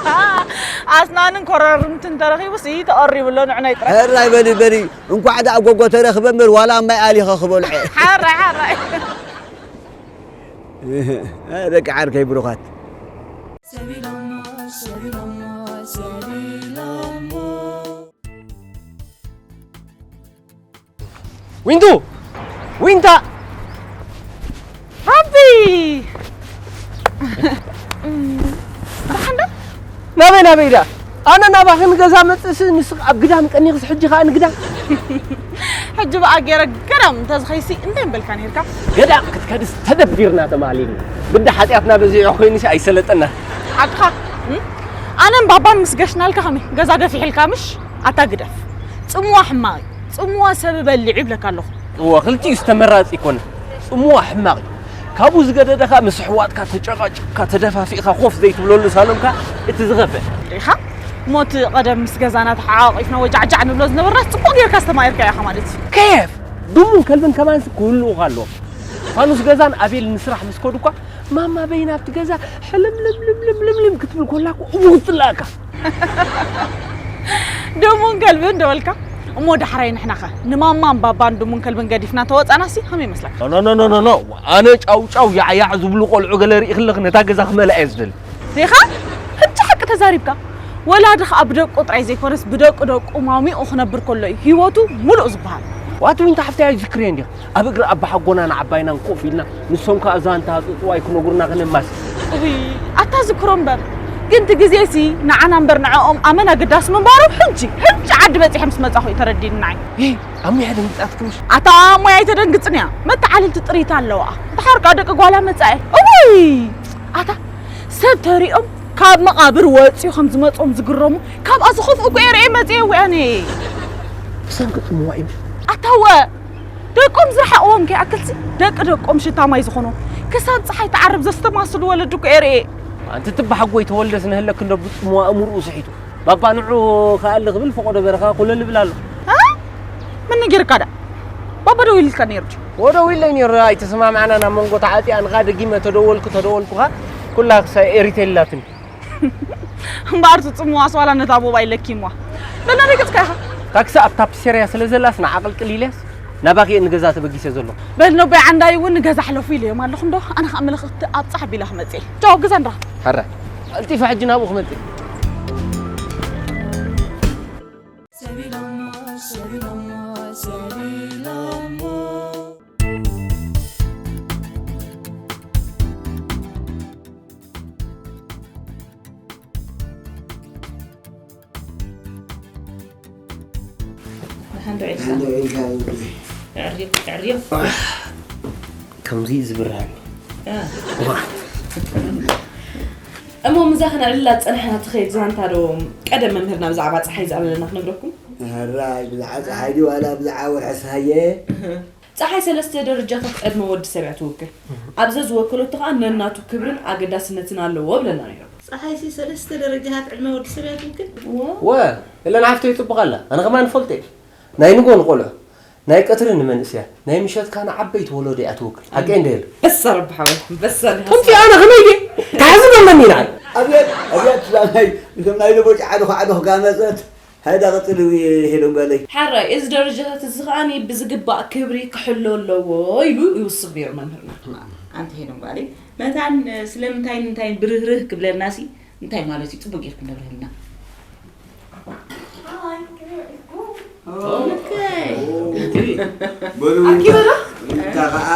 ኣስናንን ኮረርምትን ተረኺቡሲ ተቐሪቡ ኣሎ ንዕናይ ጥራይ። ሕራይ በሊ በሊ እንኳዕ ደኣ ጎጎ ተረኽበ እምበር ዋላ ኣብ ማይ ኣሊኸ ክበልዖ እየ። ሓራይ ሓራይ ደቂ ዓርከይ ብሩኻት። ዊንቱ! ዊንታ! ሃቢ! ደሓን ዶ? ናበይ ናበይ ኢላ? ኣነ ናባኺ ንገዛ መፅእሲ ንስ ኣብ ግዳም ቀኒኽስ ሕጂ ኸኣ ንግዳም? ሕጂ ብኣ ገይረ ገዳም እንተዝኸይሲ እንታይ ምበልካ ነይርካ? ገዳም ክትከድስ ተደቢርና ተማሊልና። ግዳ ሓጢኣትና በዚሑ ኮይኑሲ ኣይሰለጠና። ሓቅኻ እም? ኣነን ባባን ምስ ገሽናልካ ከመይ ገዛ ገፊሕልካ ምሽ? ኣታ ግደፍ። ጽምዋ ሕማቕ እዩ። ጽምዋ ሰብ እበልዕ ይብለካ ኣለኹ። እወ ክልቲኡስ ተመራጺ ኣይኮነን። ጽምዋ ሕማቕ እዩ። ካብኡ ዝገደደ ከኣ ምስ ኣሕዋትካ ተጨቓጭቕካ ተደፋፊእካ ኮፍ ዘይትብለሉ ሳሎንካ እቲ ዝኸፍእ። ዲኻ? እሞ እቲ ቀደም ምስ ገዛና ተሓቋቒፍና ወጃዕጃዕ ንብሎ ዝነበርናስ ጽቡቕ ጌርካ ኣስተማቒርካዮ ኢኻ ማለት እዩ። ከየፍ! ዱሙን ከልብን ከማንስ ክህልዉኻ ኣለዎም። ፋኑስ ገዛን ኣቤል ንስራሕ ምስ ከዱ እኳ ማማ በይና ኣብቲ ገዛ ሕልምልምልምልምልም ክትብል ኮላ እኮ እቡ ክትፅላእካ። ደሞን ከልብን ደበልካ እሞ ዳሕራይ ንሕናኸ ንማማን ባባን ድሙን ከልብን ገዲፍና ተወጻናሲ ከመይ ይመስለካ? ኖ ኖ ኖ ኖ ኖ ኣነ ጫው ጫው ያዕ ያዕ ዝብሉ ቆልዑ ገለ ርኢ ክለኽ ነታ ገዛ ክመልኣ እየ ዝደሊ። ዲኻ ሕጂ ሓቂ ተዛሪብካ። ወላዲ ከኣ ብደቁ ጥራይ ዘይኮነስ ብደቂ ደቁ ማሚቑ ክነብር ከሎ እዩ ህይወቱ ሙሉእ ዝበሃል። ዋት ዊንታ ሓፍተይ ኣይዝክርየን ዲኻ ኣብ እግሪ ኣባሓጎናን ዓባይናን ኮፍ ኢልና ንሶም ከኣ ዛንታ ጽጽዋይ ክነጉሩና ክነማስ። እይ ኣታ ዝክሮ እምበር ግን እቲ ግዜሲ ንዓና እምበር ንዕኦም ኣመና ግዳስ ምንባሩ ሕጂ ሕጂ ዓዲ በጺሐ ምስ መጻኹ እዩ ተረዲኒ ንዓይ። ኣብ ሞያ ደንጊጻትኪ ምሽ? ኣታ ሞያ ኣይተደንግጽን እያ መተዓልልቲ ጥሪት ኣለዋ። ድሓር ከኣ ደቂ ጓላ መጻ እየ እውይ ኣታ ሰብ ተሪኦም ካብ መቓብር ወጺኡ ከም ዝመጾም ዝግረሙ ካብኣ ዝኸፍኡ እኮ እየ ርእየ መጽየ እወ ኣነ። ብሰንኪ ጽምዋ እዩ። ኣታ እወ ደቆም ዝረሓቕዎም ከይኣክልሲ ደቂ ደቆም ሽታ ማይ ዝኾኑ ክሳብ ፀሓይ ትዓርብ ዘስተማስሉ ወለዲ እኮ እየ ርእየ። ኣንቲ ትበሓጎይ ተወልደስ ንህለክ እንዶ ብጽምዋ እምርኡ ስሒቱ ባባ ንዑ ክኣሊ ክብል ፈቖዶ በረኻ ኮለል ይብል ኣሎ። እ? መን ነጊርካ ደኣ? ባባ ደዊሉልካ ነይሩ ድዩ? ወደዊለይ ነይሩ ኣይተሰማምዓናን ኣብ መንጎ ተዓጺኣንኻ ደጊመ ተደወልኩ ተደወልኩኻ ኩላ ክሳይ ኤሪቴል ኢላትኒ። እምበኣር ትጽምዋስ ዋላ ነታ ሞባይል ለኪምዋ። በል ናበይ ገጽካ ኢኻ? ታክሲ ኣብ ታፕሴርያ ስለ ዘላስ ንዓ ቅልቅል ኢለያስ ናባኺ እየ ንገዛ ተበጊሰ ዘለኹ። በል ነቦይ ዓንዳይ እውን ንገዛ ሕለፉ ኢለዮም ኣለኹ እንዶ ኣነ ኸኣ መልእኽቲ ኣብጻሕ ኣቢለ ክመጽእ እየ። ቻው ኣብ ገዛ ንራኸብ። ሕራይ ቀልጢፈ ሕጂ ናብኡ ክመጽእ እየ። ደሓን ዶ ዒልካ? ደሓን ዶ ዒልካ? የዕርዮ፣ የዕርዮ። ከምዚ እዩ ዝብርሃኒ። እ። ዋ። እሞ ምዛ ከነዕልላ ዝጸናሕና ትኸይድ ዛንታ ዶ ቀደም መምህርና ብዛዕባ ጸሓይ ዘዕለለና ክነግረኩም? ሕራይ፣ ብዛዕባ ጸሓይ ድዩ ዋላ ብዛዕባ ወርሒ ሰሃየ? ጸሓይ ሰለስተ ደረጃታት ዕድመ ወዲ ሰብ እያ ትውክል። ኣብ ዘዝወከለቶ ኸኣ ነናቱ ክብርን ኣገዳስነትን ኣለዎ ብለና ነይሩ። ጸሓይሲ ሰለስተ ደረጃታት ዕድመ ወዲ ሰብ እያ ትውክል። እወ፣ እለን ሓፍተይ ጽቡቕ ኣላ። ኣነ ኸማን እፈልጦ እየ። ናይ ንጎ ንቆልዑ፣ ናይ ቀትሪ ንመንእሰያት፣ ናይ ምሸት ከኣ ንዓበይቲ ወለዶ እያ ትውክል። ሓቀይ እንደ የለ። በሰር በሓወይ፣ በሰር። ከምቲ ኣነ ኸመይ ድየ? ተሓዝበለኒ ንዓይ። ኣብየት፣ ኣብየት፣ ዛናይ፣ ንቶም ናይ ልቦ ጫዕዶ ኻዕዶ ኽጋመጸት። ሃይዳ ቀጽሊ ሄሎም ጓለይ። ሓራይ እዚ ደረጃታት እዚ ከኣ ብዝግባእ ክብሪ ክሕሎ ኣለዎ ኢሉ ይውስኽ ነይሩ መምህርና። ኣንቲ ሄሎም ጓለይ መታን ስለምንታይን ምንታይን ብርህርህ ክብለናሲ እንታይ ማለት እዩ? ጽቡቅ ጌርኩም ነብርህልና። በሉ ኣኪበሎ እንታ ኸዓ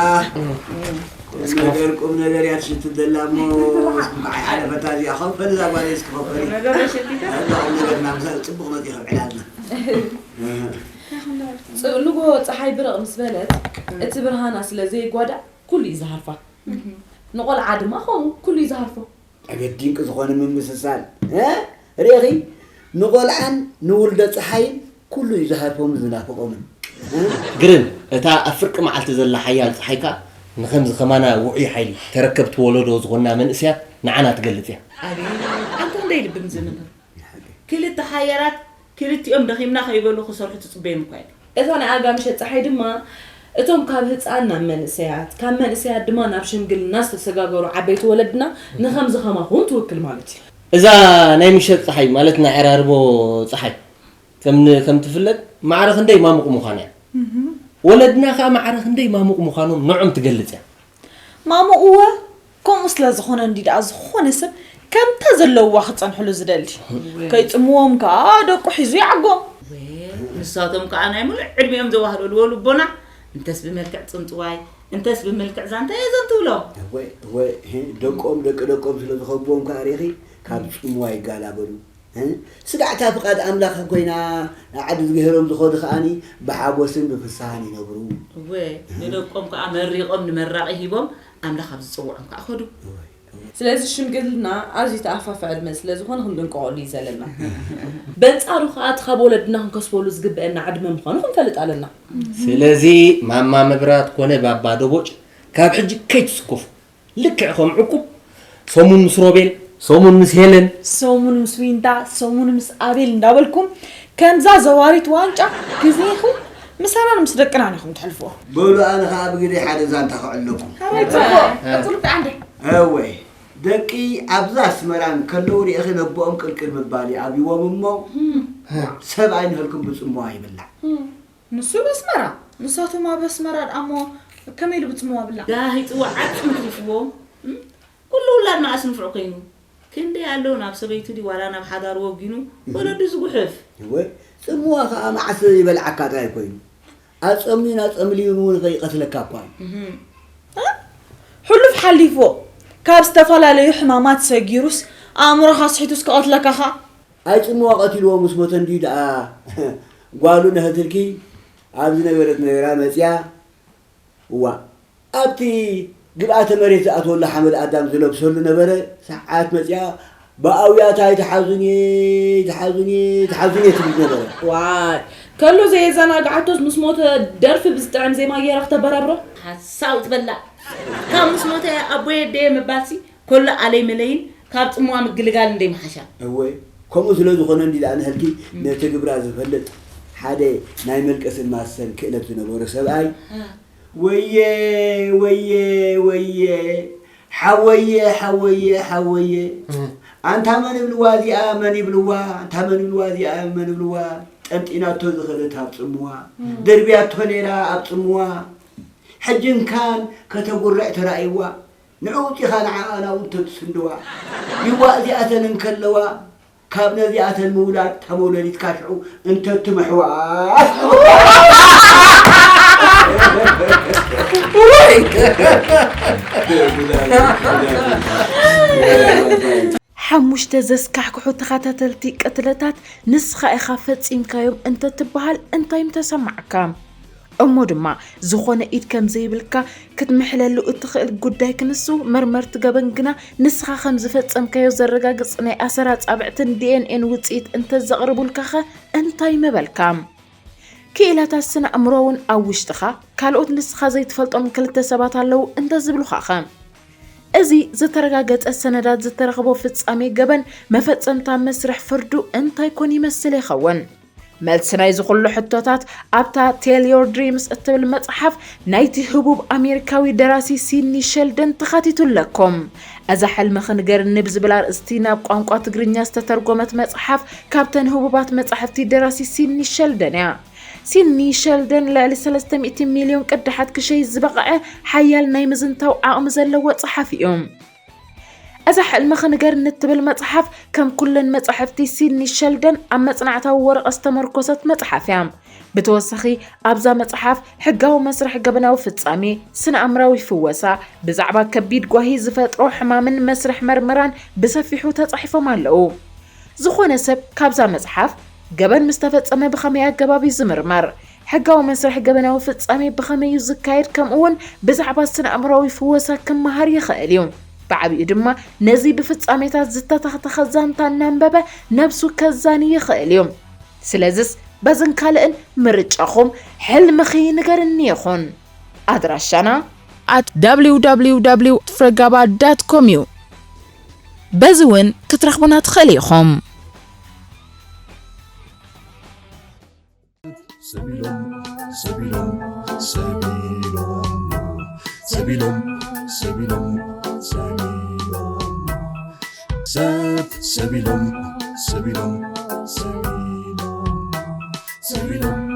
ቁም ነገር ቁም ነገር እያ ትሽትት ዘላ እሞ በዓይ ሓለፈታ እዚኣ ኸፈል እዛ ጓለይ እስኪ ኸፈል እዛ ቁም ነገር ናምሳ ፅቡቕ መፂ ኸብዕላልና ንጎ ፀሓይ ብርቕ ምስ በለት እቲ ብርሃና ስለ ዘይጓዳእ ኩሉ እዩ ዝሃርፋ ንቆልዓ ድማ ከምኡ ኩሉ እዩ ዝሃርፎ ዕቤት ድንቂ ዝኾነ ምምስሳል እ ርኢኺ ንቖልዓን ንውልደ ጸሓይን ኩሉ እዩ ዝሃርፎምን ዝናፍቖምን እ። ግርም እታ ኣብ ፍርቂ መዓልቲ ዘላ ሓያል ጸሓይ ከኣ ንኸምዚ ኸማና ውዑይ ሓይሊ ተረከብቲ ወለዶ ዝኾንና መንእሰያት ንዓና ትገልጽ እያ። ኣቤት ኣንታ ክንደይ ልቢ ምዘመተሩ ክልተ ሓያላት ክልቲኦም ደኺምና ከይበሉ ክሰርሑ ትጽበዮም እኳ የለን። እታ ናይ ኣጋ ምሸት ጸሓይ ድማ እቶም ካብ ህጻን ናብ መንእሰያት፣ ካብ መንእሰያት ድማ ናብ ሽምግልና ዝተሰጋገሩ ዓበይቲ ወለድና ንኸምዚ ኸማኹም ትውክል ማለት እዩ። እዛ ናይ ምሸት ጸሓይ ማለት ናይ ዕራርቦ ጸሓይ ከም ከም ትፍለጥ ማዕረ ክንደይ ማሙቕ ምዃና እያ። ወለድና ከኣ ማዕረ ክንደይ ማሙቕ ምዃኖም ንዖም ትገልጽ እያ። ማሙቕወ ከምኡ ስለ ዝኾነ እንዲ ደኣ ዝኾነ ሰብ ከምታ ዘለውዋ ክጸንሕሉ ዝደሊ። ከይጽምዎም ከኣ ደቁ ሒዙ ይዓጎም። ንሳቶም ከኣ ናይ ሙሉእ ዕድሚኦም ዘዋህለልዎ ልቦና እንተስ ብመልክዕ ጽንጽዋይ እንተስ ብመልክዕ ዛንታ እየ ዘን ትብሎ። እወ እወ ደቆም ደቂ ደቆም ስለ ዝኸብዎም ከኣ ርኢኺ ካብ ጽምዋ ይጋላበሉ። ስጋዕታ ፍቓድ ኣምላኽ ኮይና ዓዲ ዝገሄሮም ዝኾዱ ከኣኒ ብሓጎስን ብፍስሃን ይነብሩ። እወ ንደቆም ከኣ መሪቖም ንመራቒ ሂቦም ኣምላኽ ኣብ ዝጸውዖም ከኣ ኸዱ። ስለዚ ሽምግልና ኣዝዩ ተኣፋፊ ዕድመ ስለ ዝኾነ ክንድንቀቐሉ እዩ ዘለና። በንጻሩ ከኣ እቲ ካብ ወለድና ክንከስበሉ ዝግበአና ዕድመ ምዃኑ ክንፈልጥ ኣለና። ስለዚ ማማ መብራት ኮነ ባባ ደቦጭ ካብ ሕጂ ከይትስከፉ። ልክዕ ከም ዕቁብ ሰሙን ምስ ሮቤል ሰሙን ምስ ሄለን ሰሙን ምስ ዊንታ ሰሙን ምስ ኣቤል እንዳበልኩም ከምዛ ዘዋሪት ዋንጫ ግዜኹም ምሳናን ምስ ደቅናን ኢኹም ተሕልፍዎ። በሉ ኣነ ኸዓ ብግደይ ሓደ ዛንታ ከዕልለኩም። እወ ደቂ ኣብዛ ኣስመራ እንከለዉ ርኢኺ ነቦኦም ቅልቅል ምባል ይኣብይዎም እሞ ሰብኣይ ንህልኩም ብጽምዋ ይብላዕ። ንሱ በስመራ ንሳቶም ኣብ ኣስመራ ደኣሞ ከመይ ኢሉ ብጽምዋ ብላ ዳሂ ጽዋዕ ዓጽሚ ትልፍዎም ኩሉ ውላድ መኣስ ንፍዑ ኮይኑ ክንደይ ኣሎ ናብ ሰበይቱ ድዩ ዋላ ናብ ሓዳሩ ወጊኑ ወለዱ ዝጉሕፍ ወይ ጽምዋ ከዓ መዓስ ይበልዓካ ጥራይ ኮይኑ ኣጸምዩን ኣጸምልዩን እውን ከይቀትለካ እኳ እዩ። ሕሉፍ ሓሊፍዎ ካብ ዝተፈላለዩ ሕማማት ሰጊሩስ ኣእምሮኻ ስሒቱስ ክቐትለካ ኸኣ ኣይጽምዋ ቀቲልዎ ምስ ሞተ እንድዩ ደኣ ጓሉ ነህትልኪ ኣብ ዝነበረት ነቢራ መጽያ እዋ ኣብቲ ግብኣተ መሬት ዝኣትወሉ ሓመድ ኣዳም ዝለብሰሉ ነበረ ሰዓት መጽያ ብኣውያታ ይትሓዙኒ ይትሓዙኒ ይትሓዙኒ ትብል ነበረ። ዋይ ከሎ ዘየዘናግዓቶስ ምስ ሞተ ደርፊ ብዝጥዕም ዜማ ገይራ ክተበራብሮ። ሓሳው ትበላ ካብ ምስ ሞተ ኣቦየ ኣደየ ምባልሲ ከሎ ኣለይ መለይን ካብ ጽምዋ ምግልጋል እንደይ ምሓሻ። እወ ከምኡ ስለ ዝኾነ እንዲ ደኣ ንህልኪ ነቲ ግብራ ዝፈልጥ ሓደ ናይ መልቀስን ማሰን ክእለት ዝነበሮ ሰብኣይ ወየ ወየ ወየ ሓወየ ሓወየ ሓወየ ኣንታ መን ይብልዋ እዚኣ መን ይብልዋ ኣንታ መን ይብልዋ እዚኣ መን ይብልዋ ጠንጢናቶ ዝኸደት ኣብ ጽምዋ ደርብያቶ ሌላ ኣብ ጽምዋ ሕጂ እንካን ከተጉርዕ ተራእይዋ ንዕኡ ውጺኻ ንዓኣ ናብኡ እንተትስንድዋ ይዋእ እዚኣተን እንከለዋ ካብ ነዚኣተን ምውላድ እታ መውለዲትካ ሽዑ እንተትምሕዋ ሓሙሽተ ዘስካሕክሑ ተኸታተልቲ ቅትለታት ንስኻ ኢኻ ፈጺምካዮም እንተትበሃል እንታይ ምተሰማዓካ? እሞ ድማ ዝኾነ ኢድ ከም ዘይብልካ ክትምሕለሉ እትኽእል ጉዳይ ክንሱ መርመርቲ ገበን ግና ንስኻ ከም ዝፈጸምካዮ ዘረጋግጽ ናይ ኣሰር ኣጻብዕትን ዲ ኤን ኤን ውጽኢት እንተዘቕርቡልካኸ እንታይ ምበልካ? ክኢላታት ስነ ኣእምሮ እውን ኣብ ውሽጥኻ ካልኦት ንስኻ ዘይትፈልጦም ክልተ ሰባት ኣለዉ እንተዝብሉኻኸ? እዚ ዝተረጋገጸ ሰነዳት ዝተረኽቦ ፍጻሜ ገበን መፈጸምታ መስርሕ ፍርዱ እንታይ ኮን ይመስል ይኸውን? መልሲ ናይዚ ኩሉ ሕቶታት ኣብታ Tell Your Dreams እትብል መጽሓፍ ናይቲ ህቡብ ኣሜሪካዊ ደራሲ ሲድኒ ሸልደን ተኻቲቱ ኣለኩም። እዛ ሕልምኺ ንገርኒ ብዝብል ኣርእስቲ ናብ ቋንቋ ትግርኛ ዝተተርጎመት መጽሓፍ ካብተን ህቡባት መጻሕፍቲ ደራሲ ሲድኒ ሸልደን እያ። ሲድኒ ሸልደን ልዕሊ ሰለስተ ሚእቲ ሚልዮን ቅዳሓት ክሸይጥ ዝበቕዐ ሓያል ናይ ምዝንታው ዓቕሚ ዘለዎ ጸሓፊ እዩ። እዛ ሕልምኺ ንገርኒ እትብል መጽሓፍ ከም ኩለን መጻሕፍቲ ሲድኒ ሸልደን ኣብ መጽናዕታዊ ወረቐት ዝተመርኮሰት መጽሓፍ እያ። ብተወሳኺ ኣብዛ መጽሓፍ ሕጋዊ መስርሕ ገበናዊ ፍጻሜ፣ ስነ ኣምራዊ ፍወሳ፣ ብዛዕባ ከቢድ ጓሂ ዝፈጥሮ ሕማምን መስርሕ መርመራን ብሰፊሑ ተጻሒፎም ኣለዉ። ዝኾነ ሰብ ካብዛ መጽሓፍ ገበን ምስ ተፈጸመ ብኸመይ ኣገባብ እዩ ዝምርመር፣ ሕጋዊ መስርሕ ገበናዊ ፍጻሜ ብኸመይ እዩ ዝካየድ ከምኡ እውን ብዛዕባ ስነ ኣእምሮዊ ፍወሳ ክመሃር ይኽእል እዩ። ብዓቢኡ ድማ ነዚ ብፍጻሜታት ዝተተኽተኸ ዛንታ እናንበበ ነብሱ ከዛኒ ይኽእል እዩ። ስለዝስ በዝን ካልእን ምርጫኹም ሕልምኺ ንገርኒ ይኹን። ኣድራሻና at www ፍረጋባ ዳት ኮም እዩ። በዚ እውን ክትረኽቡና ትኽእል ኢኹም። ሰቢሎም ሰቢሎም ሰቢሎም ሰቢሎም ሰቢሎም ሰቢሎም ሰብ ሰቢሎም ሰቢሎም ሰቢሎም ሰቢሎም